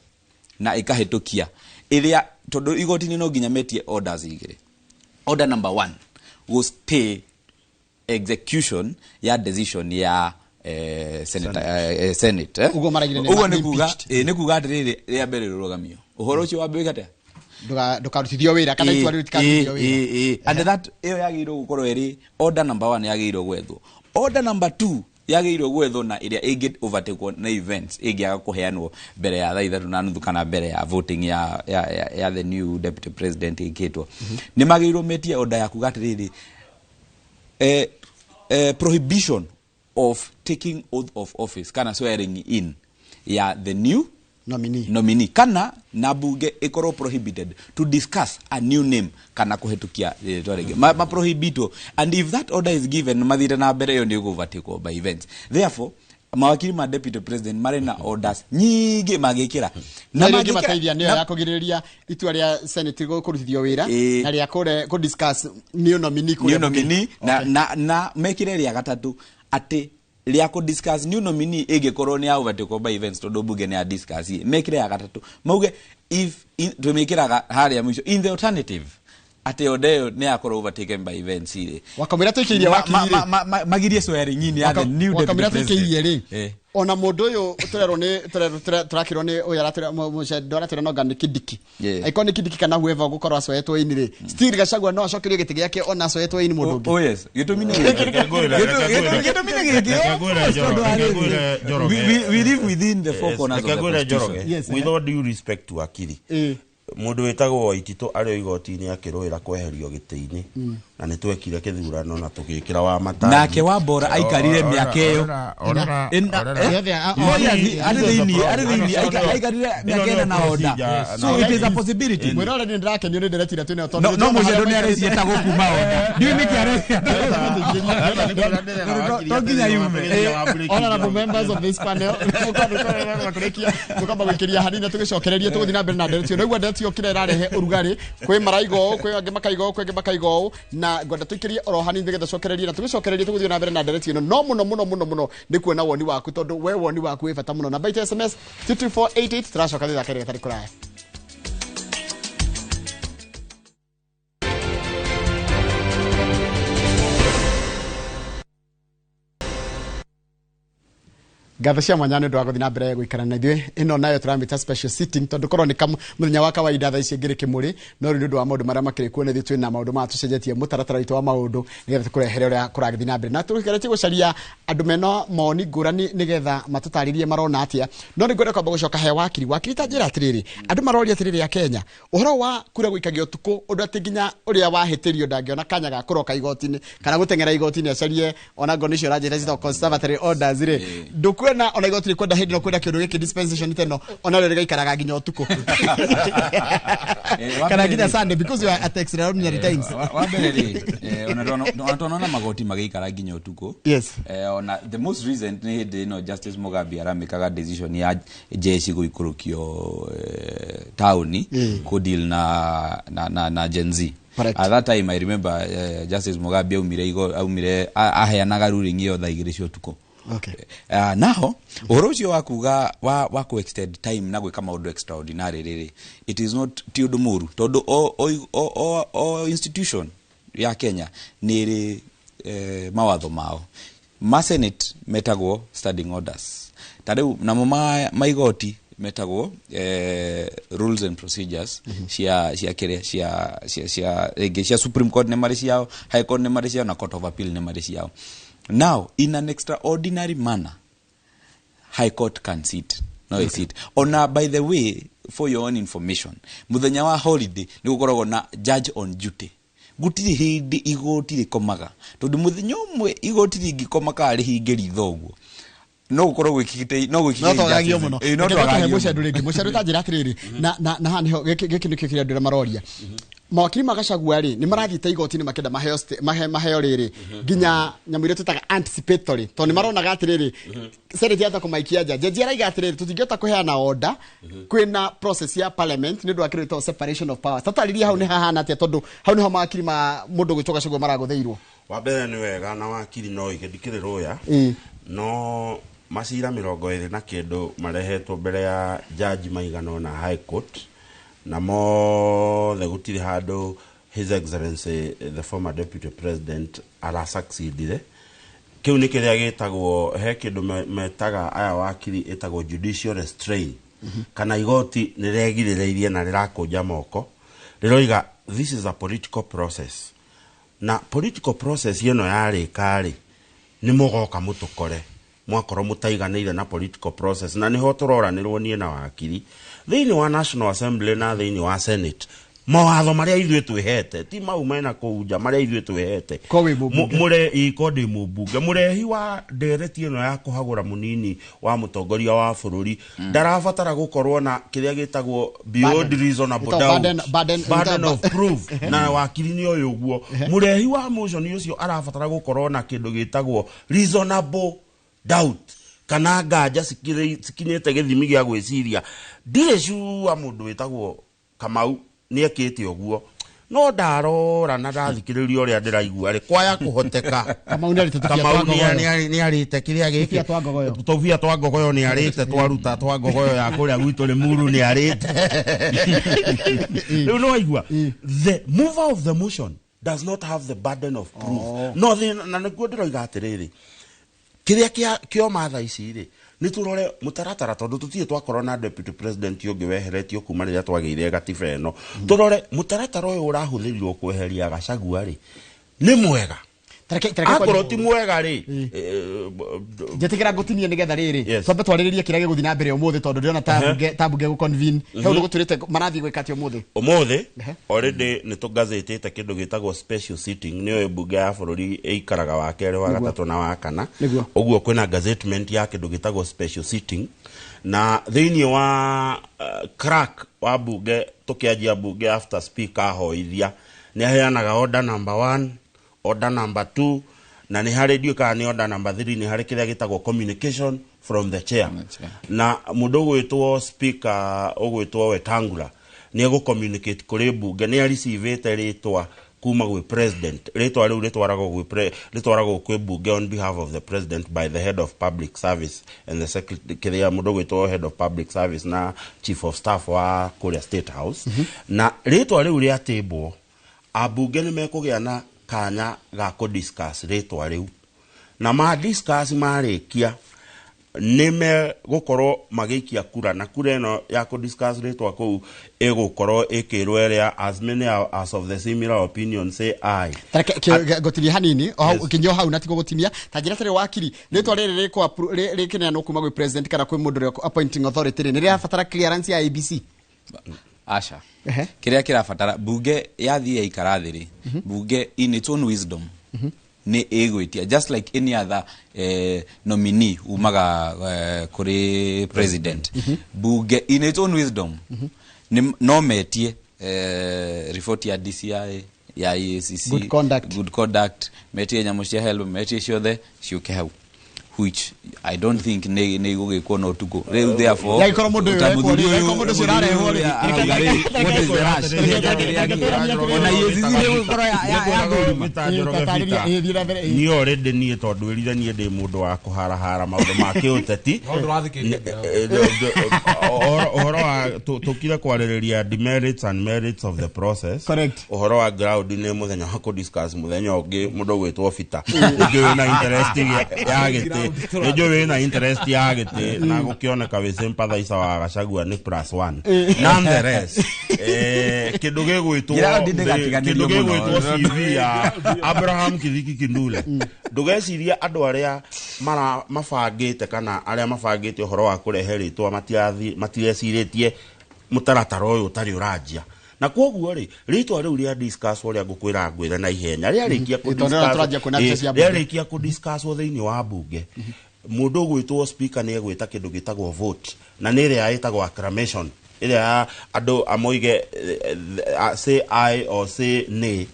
na ĩkahĩtũkia ĩrĩa, tondũ igoti-inĩ no nginya metie orders igĩrĩ. Order number one, go stay execution ya decision ya Senate, Senate. Ũguo maraigire nĩ Ũguo nĩ kuga impeached. nĩ kuga atĩrĩrĩ, rĩa mbere rũrũgamio ũhoro ũcio wambe wĩke atĩa. Ndũkarutithio wĩra kana itua rĩu rĩtikarutithio wĩra. And that ĩyo yagĩrĩirwo gũkorwo ĩrĩ order number 1 yagĩrĩirwo gwethwo. Order number 2 yagĩrĩirwo gwethwo na ĩrĩa ĩngĩ overtakwo na events ĩngĩaga kũheanwo mbere ya 3:30 kana mbere ya voting ya the new deputy president ĩkĩtwo, nĩ magĩrĩirwo metie order ya kuga atĩrĩrĩ, prohibition of taking oath of office kana swearing in ya the new nominee kana na bunge ikorwo prohibited to discuss a new name kana kuhitukia rĩtwa rĩngĩ, ma prohibitwo. And if that order is given mathire na mbere, ĩyo nĩ ĩgũvatikwo by events. Therefore mawakiri ma deputy president marĩ na orders nyingĩ magĩkĩra. Na rĩngĩ mateithia nĩyo ya kũgirĩrĩria itua rĩa senate kũrutithio wĩra na rĩa kũre kũ discuss new nominee kũrĩa new nominee na mekire rĩa gatatũ atĩ rĩa kũ discuss new nominee ĩngĩkorwo nĩ ya overtaken by events, tondũ bunge nĩ ya discuss, mekire ya gatatũ mauge if twĩmĩkĩraga harĩa mũico in the alternative atĩ order ĩyo nĩ yakorwo overtaken by events rĩ, wakamwĩra tũikĩirie wakiri rĩ, magirie swearing in ya the new deputy wakamwĩra president. Tũikĩirie rĩ, ona mũndũ ũyũ tũrerwo nĩ tũrakĩrwo nĩ ũyũ aratwĩra mũcendo aratwĩra no nĩ Kindiki, angĩkorwo nĩ Kindiki kana whoever ũgũkorwo acoetwo ini rĩ, still Gachagua no acokerio gĩtĩ gĩake ona acoetwo ini mũndũ ũngĩ. Oh yes, gĩtũmi nĩ gĩkĩ, gĩtũmi nĩ gĩkĩ, tondũ wa rĩrĩ, we live within the four corners of the constitution. Yes, with all due respect to akiri, mundu witagwo Waititũ arĩ o igoti-inĩ akĩrũĩra kweherio gĩtĩ-inĩ, na nĩ twekire kĩthurano na tũgĩkĩra wa mataji. Nake Wambora aikarire mĩaka ĩyo. Arĩ thĩinĩ, arĩ thĩinĩ, aikarire mĩaka 4 na order, so it is a possibility. Mwĩrore, nĩ ndĩrakenio nĩ nderetira twĩnayo tondũ No mũcendo nĩ arecieta gũkuma order, ndiũĩ nĩkĩ arecia to nginya yume. Honorable members of this panel, tukamba gwĩkĩria hanini na tũgĩcokererie tũgũthiĩ na mbere na ndereti ĩyo. Naigua ndereti ĩyo kĩrĩa ĩrarehe ũrugarĩ, kwĩ maraiga ũũ, kwĩ angĩ makaiga ũũ, kwĩ angĩ makaiga ũũ, na ngwenda tũikĩrie oro hanini nĩgetha cokererie na tũgĩcokererie tũgũthiĩ na mbere na ndereti ĩno. No mũno mũno mũno mũno nĩ kuona woni waku, tondũ we woni waku wĩ bata mũno. Namba itũ SMS 22488. Tũracoka thutha kerĩ gatarĩ kũraya. Ngatho cia mwanya nĩ ũndũ wa gũthiĩ na mbere gũikara na ithuĩ. Ĩno nayo tũramĩta special sitting, tondũ korwo nĩ mũthenya wa kawaida thaa ici ngĩrĩ kĩmũrĩ, no rĩu nĩ ũndũ wa maũndũ marĩa makĩrĩ kuo nĩ ithuĩ twĩna maũndũ maya tũcenjetie mũtaratara witũ wa maũndũ nĩgetha tũkũrehere ũrĩa kũragĩthiĩ na mbere, na tũgeretie gũcaria andũ mena mawoni ngũrani nĩgetha matũtarĩrie marona atĩa. No nĩ ngwenda kwamba gũcoka he wakiri. Wakiri, ta njĩra atĩrĩrĩ, andũ maroria atĩrĩrĩ ya Kenya, ũhoro wa kura gũikagio ũtukũ, ũndũ atĩ nginya ũrĩa wahĩtĩrio ndangĩona kanya ga kũroka igoti-inĩ kana gũteng'era igoti-inĩ acarie ona ngoni icio ũranjĩra citagwo conservatory orders rĩ, ndũkuona ona igoti rĩkwenda hĩndĩ ĩno kwenda kĩũndũ gĩkĩ dispensation teno ona rĩo rĩgaikaraga nginya ũtukũ kana nginya Sunday, because you are at extraordinary times. Wa mbere rĩ, ona twanona magoti magĩikara nginya ũtukũ. Ona the most recent nĩ hĩndĩ ĩno Justice Mugambi aramĩkaga decision ya jeshi gũikũrũkio taũni kũ deal na Gen Z. At that time I remember Justice Mugambi aumire aumire aheanaga ruling ĩyo thaa 2 cia ũtukũ. Naho ũhoro ũcio wa kuga wa ku extend time na gwĩka maũndũ extraordinary rĩrĩ, it is not, ti ũndũ mũru, tondũ o institution ya Kenya nĩ ĩrĩ mawatho mao. Ma Senate metagwo standing orders, ta rĩu namo ma igoti metagwo rules and procedures cia kĩrĩa cia rĩngĩ cia Supreme Court nĩ marĩ ciao, High Court nĩ marĩ ciao, na Court of Appeal nĩ marĩ ciao. Now in an extraordinary manner High Court can sit, no sit. Ona by the way, for your own information, muthenya wa holiday nĩ gũkoragwo na judge on duty. Gũtirĩ hĩndĩ igoti rĩkomaga, tondũ mũthenya ũmwe igoti rĩngĩkoma kana rĩhinge ritho ũguo, no gũkorwo gwĩkĩkĩte no gwĩkĩke No twagagio injustice. mũno. No Reke tũhe twagagio mũcendu mũno. rĩngĩ. Mũcendu, ta njĩra atĩrĩrĩ, na haha nĩho gĩkĩ nĩkĩo kĩrĩa andũ arĩa maroria. Mawakiri ma Gachagua rĩ, nĩ marathiĩte igoti-inĩ makĩenda maheo maheo rĩrĩ nginya nyamũ iria twĩtaga anticipatory, tondũ nĩ maronaga atĩrĩrĩ, Senate yahota kũmaikia nja. Jaji araiga atĩrĩrĩ, tũtingĩhota kũheana order kwĩna process ya parliament nĩ ũndũ wa kĩndũ gĩtagwo separation of powers. Tatarĩria hau nĩ hahana atĩa, tondũ hau nĩho mawakiri ma mũndũ gwĩtwo Gachagua maragũthĩirwo. Wa mbere nĩ wega na wakiri no ige ndikĩrĩ rũya, no macira 20 na kĩndũ marehetwo mbere ya jaji maigana ũna High Court, na mothe gũtirĩ handũ His Excellency the former deputy president arasucceedire. Kĩu nĩ kĩrĩa gĩtagwo, he kĩndũ metaga aya wakiri ĩtagwo judicial restraint, kana igoti nĩ rĩgirĩrĩirie na rĩrakũnja moko. Rĩroiga this is a political process, na political process ĩno yarĩka rĩ, nĩ mũgoka mũtũkore mwakorwo mũtaiganĩire na political process. Na nĩho tũroranĩrwo niĩ na wakiri thĩinĩ wa National Assembly na thĩinĩ wa Senate, mawatho marĩa ithuĩ twĩhete ti mau mena kũu nja, marĩa ithuĩ twĩhete. Ko wĩ mũmbunge. Mũre iko ndĩ mũmbunge, mũrehi wa ndereti ĩno ya kũhagũra mũnini wa mũtongoria wa bũrũri ndarabatara gũkorwo na kĩrĩa gĩtagwo beyond Burden. reasonable Ĩtagwo doubt, burden burden of proof. Na wakiri nĩ ũyũ ũguo, mũrehi wa motion ũcio arabatara gũkorwo na kĩndũ gĩtagwo reasonable doubt, kana nganja cikinyĩte gĩthimi gĩa gwĩciria. Ndirĩ cua mũndũ wĩtagwo Kamau nĩ ekĩte ũguo, no ndarora na ndathikĩrĩria ũrĩa ndĩraigua rĩ, kwaya kũhoteka. Kamau nĩ arĩte tũbia Kamau twa ngogoyo. nĩ arĩte kĩrĩa gĩkĩ. Tũbia twa ngogoyo. Tũbia twa ngogoyo nĩ arĩte, twaruta twa ngogoyo ya kũrĩa gwitũ Limuru nĩ arĩte. Rĩu nĩ waigua, the mover of the motion does not have the burden of proof. No thĩna na nĩguo ndĩroiga atĩrĩrĩ, kĩrĩa kĩoma thaa ici rĩ, nĩ tũrore mũtaratara, tondũ tũtirĩ twakorwo na deputy president ũngĩ weheretio kuma rĩrĩa twagĩire gatiba ĩno. Tũrore mũtaratara ũyũ ũrahũthĩrirwo kweheria Gachagua rĩ, nĩ mwega? Akorwo ti mwega rĩ, Njĩtĩkĩra ngũtinie nĩgetha rĩrĩ Yes. twambe twarĩrĩrie kĩrĩa gĩgũthiĩ na mbere ũmũthĩ, tondũ ndĩrona ta ta bunge gũconvene. He ũndũ gũtwĩrĩte marathiĩ gwĩka atĩa ũmũthĩ? Ũmũthĩ already nĩ tũgazetĩte kĩndũ gĩtagwo special sitting. Nĩyo mbunge ya bũrũri ĩikaraga wa kerĩ, wa gatatũ na wa kana. Ũguo kwĩna gazettement ya kĩndũ gĩtagwo special sitting, na thĩinĩ wa crack wa bunge, tũkĩanjia bunge after speaker ahoithia, nĩ aheanaga order number 1, order number 2, na nĩ harĩ, ndiũĩ kana nĩ order number 3, nĩ harĩ kĩrĩa gĩtagwo communication from the chair. Na mũndũ ũgwĩtwo speaker, ũgwĩtwo Wetangula, nĩ egũ-communicate kũrĩ mbunge nĩ arecivĩte rĩtwa kuma gwĩ president. Rĩtwa rĩu rĩtwaragwo kwĩ mbunge on behalf of the president by the head of public service and the secretary, kĩrĩa mũndũ ũgwĩtwo head of public service na chief of staff wa kũrĩa State House. Na rĩtwa rĩu rĩatĩmbwo, ambunge nĩ mekũgĩa na kanya ga kũ-discuss rĩtwa rĩu, na ma discuss marĩkia nĩ megũkorwo magĩikia kura, na kura ĩno ya kũ-discuss rĩtwa kũu ĩgũkorwo ĩkĩrwo ĩrĩa as many as of the similar opinion say aye. Tareke ngũtinie hanini o hau, nginya o hau, na tiguo gũtinia ta njĩra tarĩ wakiri, rĩtwa rĩrĩ rĩkĩneanwo kuma gwĩ president kana kwĩ mũndũ ũrĩa appointing authority rĩ, nĩ rĩrabatara clearance ya ABC? Aca. Kĩrĩa kĩrabatara, bunge yathiĩ yaikara thĩ rĩ, bunge in its own wisdom nĩ ĩgwĩtia, just like any other nominee umaga kũrĩ president. Bunge in its own wisdom no metie report ya DCI, ya EACC. Good conduct. Good conduct, metie nyamũ cia HELB, metie ciothe ciũke hau, which I don't think nĩ igũgĩkwo na ũtukũ rĩu. Therefore, Yagĩkorwo mũndũ ũyũ ta ũrekwo mũthuri rĩ, ũyũ- yagĩkorwo mũndũ ũcio ũrarehwo rĩ, mũthuri ũyũ arauga rĩ, what is the rush? Ona EACC nĩ ĩgũkorwo ya thũrima. Niĩ already, niĩ tondũ ĩrire niĩ ndĩ mũndũ wa kũharahara maũndũ ma kĩũteti. No ndũrathikĩrĩria. Ũhoro wa tũkire kwarĩrĩria demerits and merits of the process. Correct. Ũhoro wa ground nĩ mũthenya wa kũdiscuss mũthenya ũngĩ. Mũndũ ũgwĩtwo Bita, nĩnjũĩ wĩna interest ya gĩtĩ, nĩnjũĩ wĩna interest ya gĩtĩ, na gũkĩoneka wĩ sympathizer wa Gachagua nĩ plus one. Nonetheless, kĩndũ gĩgwĩtwo Ground ndĩgatiganĩrio kĩndũ mũno. gĩgwĩtwo CV ya Abraham Kithiki Kindule, ndũgecirie andũ arĩa mara mabangĩte kana arĩa mabangĩte ũhoro wa kũrehe rĩtwa matirecirĩtie mũtaratara ũyũ ũtarĩ ũranjia. Na koguo rĩ, rĩtwa rĩu rĩa discuss ũrĩa ngũkwĩra ngwĩre na ihenya rĩarĩkia Tondũ rĩu tũranjia kuona mbica cia mbunge. Rĩarĩkia kũdiscusswo thĩinĩ wa mbunge, mũndũ ũgwĩtwo speaker nĩ egwĩta kĩndũ gĩtagwo vote, na nĩ ĩrĩa ĩtagwo acclamation, ĩrĩa ya andũ amoige say aye or say nay.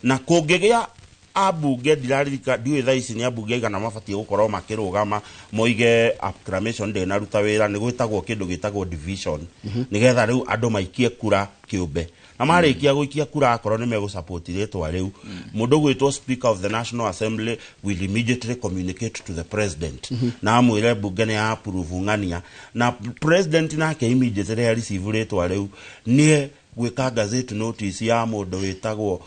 Na kũngĩgĩa ambunge, ndiraririka, ndiũĩ thaa ici nĩ ambunge aigana mabatiĩ gũkorwo makĩrũgama moige acclamation ndĩnaruta wĩra, nĩ gwĩtagwo kĩndũ gĩtagwo division, nĩgetha rĩu andũ maikie kura kĩũmbe. Na marĩkia gũikia kura, akorwo nĩ megũsupport rĩtwa rĩu, mũndũ ũgwĩtwo speaker of the National Assembly will immediately communicate to the president na amwĩre mbunge nĩ ya approve ng'ania. Na president nake immediately receive rĩtwa rĩu, nĩ gwĩka gazette notice ya mũndũ wĩtagwo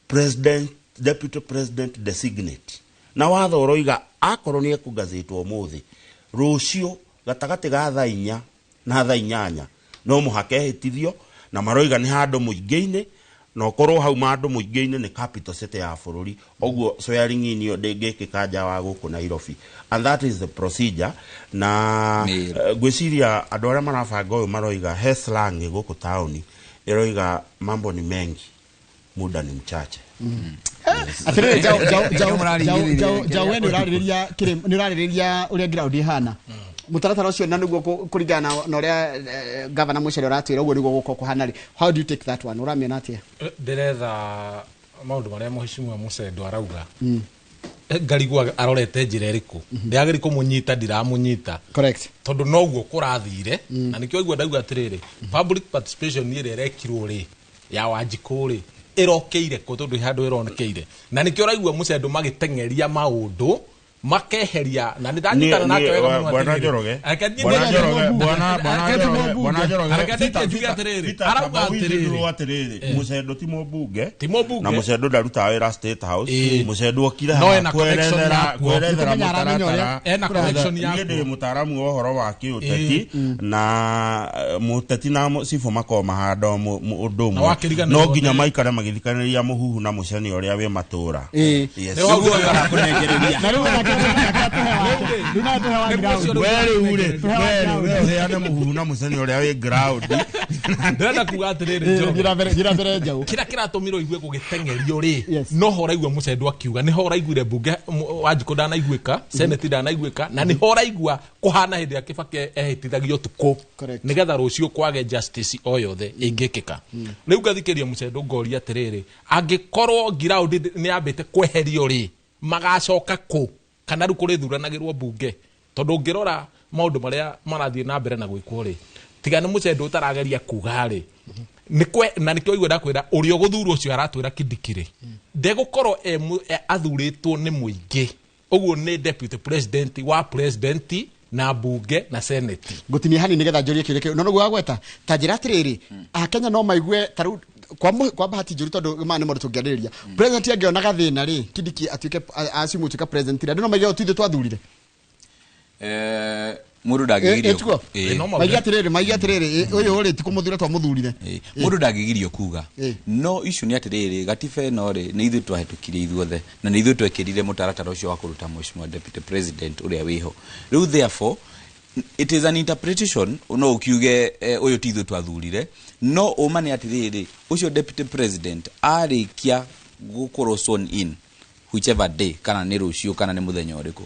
president, deputy president designate. Na watho ũroiga akorwo nĩ ekũgazetwo ũmũthĩ, rũciũ gatagatĩ ga thaa 4 na thaa 8 no mũhaka ehĩtithio. Na maroiga nĩ handũ mũingĩ-inĩ. Na ũkorwo hau mandũ mũingĩ-inĩ nĩ capital city ya bũrũri, ũguo swearing in ĩyo ndĩngĩkĩka nja wa gũkũ Nairobi, and that is the procedure. Na ngwĩciria andũ arĩa marabanga ũyũ maroiga he slang gũkũ taũni ĩroiga, "Mambo ni mengi, muda ni mchache." Atirĩrĩ, Njaũ, Njaũ, Njaũ, Njaũ, Njaũ, Njaũ, we nĩ ũrarĩrĩria nĩ ũrarĩrĩria ũrĩa ground ihana, mũtaratara ũcio, na nĩguo kũringana na ũrĩa gavana Mucere ũratwĩra, ũguo nĩguo gũkorwo kũhana rĩ. How do you take that one? Ũramĩona atĩa? Ndĩretha maũndũ marĩa mheshimiwa Mucendo arauga. Ngarigwo arorete njĩra ĩrĩkũ. Ndĩrageri kũmũnyita, ndiramũnyita. Correct. Tondũ noguo kũrathire, na nĩkĩo aigua ndauga atĩrĩrĩ, public participation ĩrĩa ĩrekirwo rĩ, ya Wanjikũ rĩ, ĩrokeire kũ? Tondũ handũ ĩronekeire, na nĩkĩo ũraigua Mũcendo magĩteng'eria maũndũ makeheria, na nĩ ndanyitana nake wega mũno. Bwana Atĩrĩrĩ, Njoroge, reke niĩ Bwana Njoroge, bwana Njoroge, bwana Njoroge, reke ndĩkie njuge atĩrĩrĩ, arauga atĩrĩrĩ, atĩrĩrĩ, Mũcendo ti mũmbunge. Ti mũmbunge. Na Mũcendo ndarutaga wĩra State House. Mũcendo okire No haha ena connection kwerethera yakuo. kwerethera Nĩkũmenya aramenya mũtaratara. ũrĩa Ena connection Niĩ yakuo. ndĩ mũtaaramu wa ũhoro wa kĩũteti, na mũteti na cibũ makoragwo mahanda ũndũ Na ũmwe. wakĩriganĩrwo No nginya maikare magĩthikanĩria mũhuhu na mũceni ũrĩa wĩ matũra. Yes. Na rĩu rĩu nawe tũhe wa ground. We rĩu rĩ, Tũhe wa we rĩ, ground. we ũheane mũhuhu na mũceni ũrĩa wĩ ground. Ndĩrenda kuga atĩrĩrĩ, Njoroge. Thiĩ na mbere, thiĩ na mbere, Njaũ. Kĩrĩa kĩratũmire ũigue gũgĩteng'erio rĩ, no ho ũraigua Mũcendo akiuga, nĩho ũraiguire mbunge Wanjikũ ndanaiguĩka, senate ndanaiguĩka, na nĩho ũraigua kũhana hĩndĩ ĩrĩa Kĩbakĩ ehĩtithagio ũtukũ nĩgetha rũciũ kwage justice o yothe ĩngĩkĩka. Rĩu ngathikĩria Mũcendo, ngoria atĩrĩrĩ, angĩkorwo ground nĩ yambĩte kweherio rĩ, magacoka kũ? Kana rĩu kũrĩthuranagĩrwo mbunge? Tondũ ũngĩrora maũndũ marĩa marathiĩ na mbere na gwĩkwo rĩ, tiga nĩ Mũcendo ũtarageria kuga rĩ, na nĩkĩo igua ndakwĩra ũrĩa ũgũthurwo ũcio aratwĩra Kindiki ndegũkorwo athurĩtwo nĩ mũingĩ. Ũguo nĩ deputy president wa president na mbunge na senate. Ngũtinia hanini nĩgetha njũrie kĩũria kĩu, no nĩguo wagweta ta njĩra atĩrĩrĩ, Akenya no maigue ta rĩu kwa bahati njũru, tondũ maya nĩ maũndũ tũngĩarĩrĩria, president angĩona gathĩna rĩ, Kindiki atuĩke assume atuĩka president rĩ, andũ no maigue ti ithuĩ twathurire. Mũndũ ndangĩgirio. Ĩtiguo? Maigue atĩrĩrĩ, ũyũ rĩ, ti kũmũthura twamũthurire. Mũndũ ndangĩgirio kuga, no icio nĩ atĩrĩrĩ, gatiba ĩno rĩ, nĩ ithuĩ twahĩtũkirie ithuothe, na nĩ ithuĩ twekĩrire mũtaratara ũcio wa kũruta mheshimiwa deputy president ũrĩa wĩho rĩu. Therefore it is an interpretation. No ũkiuge ũyũ ti ithuĩ twathurire, no ũma nĩ atĩrĩrĩ, ũcio deputy president arĩkia gũkorwo sworn in, whichever day, kana nĩ rũciũ kana nĩ mũthenya ũrĩkũ,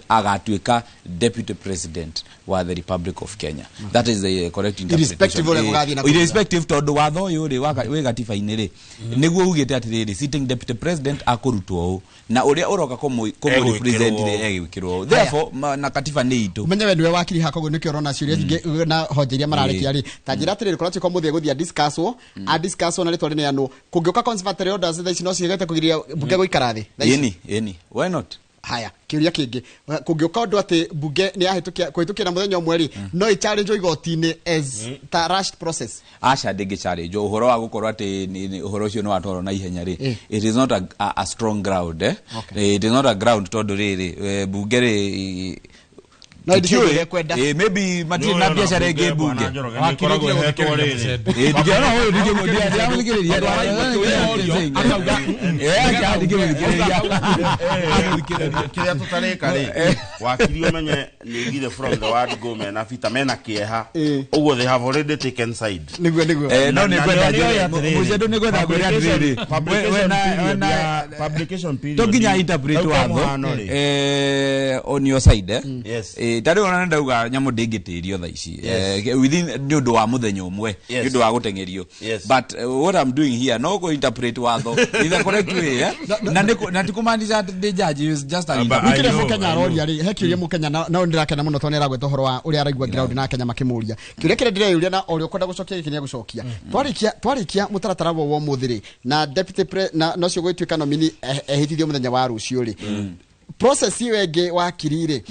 agatuĩka deputy president wa the Republic of Kenya. That is the correct interpretation. Irrespective ũrĩa gũgathiĩ na kũu. Irrespective, tondũ watho ũyũ rĩ wĩ gatiba-inĩ rĩ, nĩguo ugĩte atĩrĩrĩ, sitting deputy president akũrutwo ũũ, na ũrĩa ũroka kũmũ represent rĩ, egwĩkĩrwo ũũ. Therefore na katiba nĩ itũ. Umenye we niwe wakiri hakoguo nĩkĩo ũrona ciũria nyingĩ na honje iria mararekia rĩ, ta njĩra atĩrĩrĩ, kũratuĩka ũmũthĩ egũthiĩ adiscusswo na rĩtwa rĩneanwo, kũngĩũka conservatory orders thaa ici, no cigete kũgiria mbunge gũikara thĩ thaa ici? Ĩni, ĩni, why not? Haya, kĩũria kĩngĩ, kũngĩũka ũndũ atĩ mbunge nĩ yahĩtũkia kũhĩtũkia na mũthenya ũmwe rĩ, no ĩchallengewo igoti-inĩ as ta rushed process? Aca, ndĩngĩ challenge ũhoro wa gũkorwo atĩ ũhoro ũcio nĩ watwarwo na ihenya rĩ. It is not a strong ground, eh? It is not a ground, tondũ rĩrĩ, bunge rĩ, No ĩndĩ tũtiũĩ. ĩrĩa ĩkwenda. Maybe matirĩ na biacara ĩngĩ Bwana mbunge. Njoroge, nĩ ĩkoragwo ĩhetwo rĩrĩ. Ndingĩona ũyũ, ndiramũthikĩrĩria. Aca, ndingĩmũthikĩrĩria. Kĩrĩa tũtarĩka rĩ, wakiri, ũmenye nĩ ugire from the word go mena bita, mena kĩeha, ũguo they have already taken side. Nĩguo. No nĩ ngwenda njĩre, Mũcendo, nĩ ngwenda ngwĩre atĩrĩrĩ, Publication period to nginya interpret Rĩu kwa watho mũhano rĩ. On your side, eh? Yes. Ta rĩu ona ndauga nyamũ ndĩngĩtĩrio thaa ici Yes. Within nĩ ũndũ wa mũthenya ũmwe, nĩ ũndũ wa gũteng'erio. But what I'm doing here no kũ interpret watho in the correct way, eh? Na ti kũmaanisha atĩ ndĩ judge, it's just an Rĩu kĩrĩa interpretation. Mũkenya aroria rĩ, he kĩũria mũkenya na ndĩrakena mũno tondũ nĩaragweta ũhoro wa ũrĩa araigua ground na Kenya makĩmũria kĩũria kĩrĩa ndĩreyũria, na ũrĩa ũkwenda gũcokia gĩkĩ nĩegũcokia. Twarĩkia mũtaratara wa ũmũthĩ rĩ, na deputy pre, na nocio gũgĩtuĩka nomini ehĩtithio mũthenya wa rũciũ rĩ, process ĩyo ĩngĩ wakiri rĩ,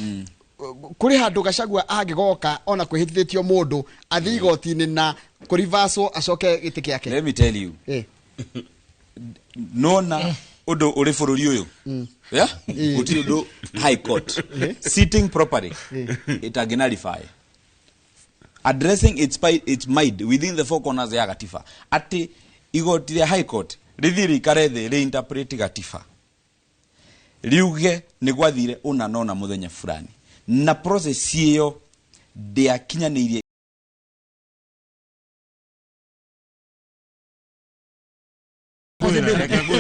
kũrĩ handũ Gachagua angĩgoka ona kwĩhĩtithĩtio mũndũ athiĩ igoti-inĩ na kũrivaswo acoke gĩtĩ kĩake? Let me tell you, nona ũndũ ũrĩ bũrũri ũyũ, yeah? Gũtirĩ ũndũ high court sitting properly ĩtangĩ nullify, addressing its mind within the four corners ya gatiba, atĩ Igoti rĩa High Court rĩthiĩ rĩikare thĩ rĩinterpret gatiba, riuge nĩ gwathire ũna nona mũthenya fulani, na process ĩyo ndĩakinyanĩirie.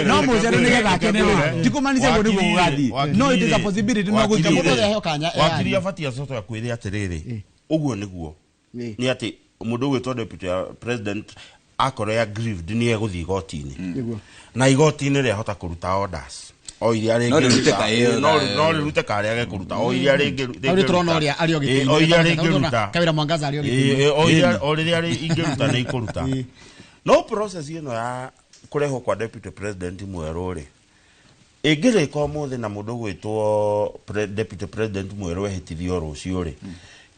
No mũcerũ nĩgetha akenerwo, ti kũmaanisha ũguo nĩguo gũgathiĩ, no it is a possibility, no gũthiĩ. Wakiri abatie acoke akwĩre atĩrĩrĩ, ũguo nĩguo nĩ atĩ mũndũ ũgwĩtwo deputy president akorwo ya aggrieved nĩ egũthiĩ igoti-inĩ, na igoti-inĩ rĩahota kũruta orders o iria No rĩrute ka ĩyo. No rĩrute karĩa gekũruta o iria rĩngĩ. Hau nĩ tũrona ũrĩa arĩ o gĩtĩ-inĩ. O iria rĩngĩruta. Kawĩra Mwangaza arĩ o gĩtĩ-inĩ. O rĩrĩa ingĩruta nĩ ikũruta. No process ĩno ya kũrehwo kwa deputy president mwerũ rĩ, ĩngĩrĩka ũmũthĩ na mũndũ ũgwĩtwo deputy president mwerũ ehĩtithio rũciũ rĩ,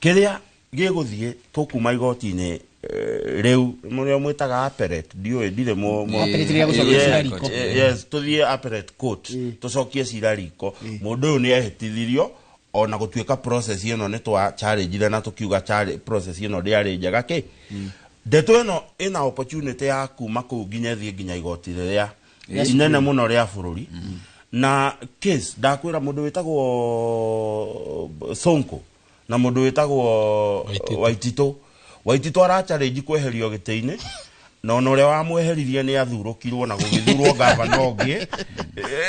kĩrĩa gĩgũthiĩ tũkuma igoti-inĩ, rĩu mũrĩa mwĩtaga appellate, ndiũĩ, ndirĩ Appellate rĩrĩa gũcokia cira riko. Yes, tũthiĩ appellate court tũcokie cira riko. Mũndũ ũyũ nĩ ehĩtithirio, ona gũtuĩka process ĩno nĩ twa challenge na tũkiuga process ĩno ndĩarĩ njega kĩ. Ndeto ĩno ĩna opportunity ya kuma kũu nginya ĩthiĩ nginya igoti rĩrĩa inene mũno rĩa bũrũri. Na case ndakwĩra, mũndũ wĩtagwo Sonko na mũndũ wĩtagwo Waititũ, Waititũ arachallenge kweherio gĩtĩ-inĩ, na ona ũrĩa wamweheririe nĩ athurũkirwo na gũgĩthurwo gavana ũngĩ.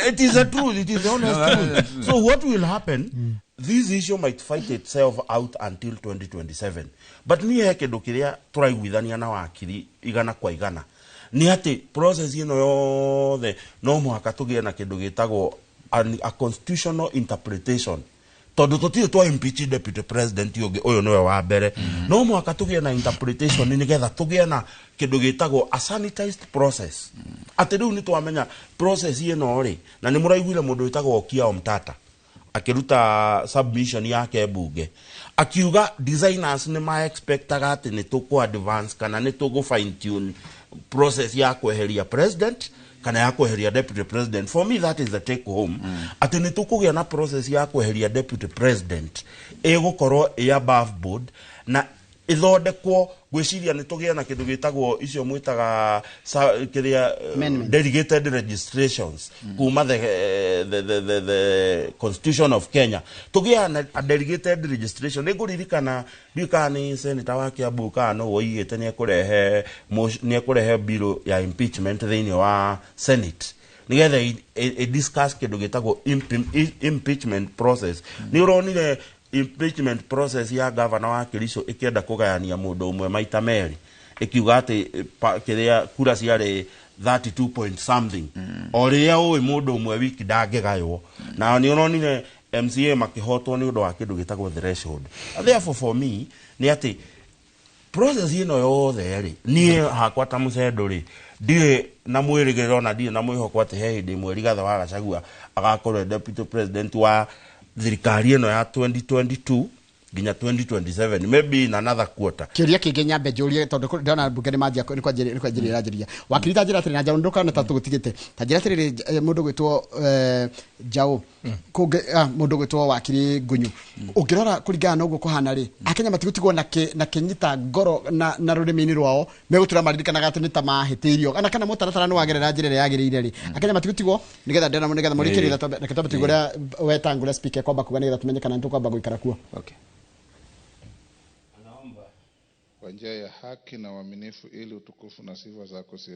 It is the truth, it is the honest truth. So what will happen, this issue might fight itself out until 2027, but niĩ he kĩndũ kĩrĩa tũraiguithania na wakiri igana kwa igana, nĩ atĩ process ĩno yothe no mũhaka tũgĩe na kĩndũ gĩtagwo a constitutional interpretation, tondũ tũtirĩ twa impeach deputy president ũngĩ, ũyũ nĩwe wa mbere. No mũhaka tũgĩe na interpretation nĩgetha tũgĩe na kĩndũ gĩtagwo a sanitized process, atĩ rĩu nĩ twamenya process ĩno rĩ. Na nĩ mũraiguire mũndũ wĩtagwo Okiya Omtata akĩruta submission yake mbunge, akiuga designers nĩ ma expectaga atĩ nĩ tũkũ advance kana nĩ tũgũ fine tune process ya kweheria president kana ya kweheria deputy president. For me, that is the take home, atĩ nĩ tũkũgĩa na process ya kweheria deputy president ĩgũkorwo ĩ above board na ĩthondekwo. Ngwĩciria nĩ tũgĩe na kĩndũ gĩtagwo icio mwĩtaga kĩrĩa Amendment. Delegated registrations kuma the constitution of Kenya, tũgĩe na a delegated registration. Nĩ ngũririkana, ndiũĩ kana nĩ senator wa Kiambu kana nũ woigĩte nĩ ekũrehe bill ya impeachment thĩinĩ wa Senate nĩgetha i discuss kĩndũ gĩtagwo impeachment process. Nĩ ũronire impeachment process ya governor wa Kericho ĩkĩenda kũgayania mũndũ ũmwe maita merĩ, ĩkiuga atĩ kĩrĩa kura ciarĩ 32 point something, o rĩrĩa ũĩ mũndũ ũmwe wiki ndangĩgaywo. Na nĩ ũronire MCA makĩhotwo nĩ ũndũ wa kĩndũ gĩtagwo threshold. Therefore, for me nĩ atĩ process ĩno yothe rĩ, niĩ hakwa ta mũcendo rĩ, ndirĩ na mwĩrĩgĩrĩro na ndirĩ na mwĩhoko atĩ he hĩndĩ ĩmwe Rigathĩ wa Gachagua agakorwo e deputy president wa thirikari ĩno ya 2022 nginya 2027, maybe in another quarter. Kĩũria kĩngĩ nyambe njũrie, tondũ ndĩrona mbunge nĩ manjia nĩ kwanjĩrĩria ĩranjĩrĩria. Wakiri, ta njĩra atĩrĩ, na Njaũ ndũkana ta tũgũtigĩte, ta njĩra atĩrĩrĩ, mũndũ gwĩtwo Njaũ kũngĩ, mũndũ gwĩtwo wakiri Ngunyu, ũngĩrora kũringana na ũguo kũhana rĩ, Akenya matigũtigwo na kĩnyita ngoro na rũrĩmĩ-inĩ rwao, megũtũra maririkanaga atĩ nĩ ta mahĩtĩirio ana kana mũtaratara nĩ wagerera njĩra ĩrĩa yagĩrĩire rĩ, Akenya matigũtigwo nĩgetha ndĩrona nĩgetha mũrĩkĩrĩrie. Reke twambe tũigue ũrĩa wetangũra speaker kwamba kuga nĩgetha tũmenye kana nĩ tũkwamba gũikara kuo. Okay. Kwa njia ya haki na uaminifu ili utukufu na sifa zako ziendelee.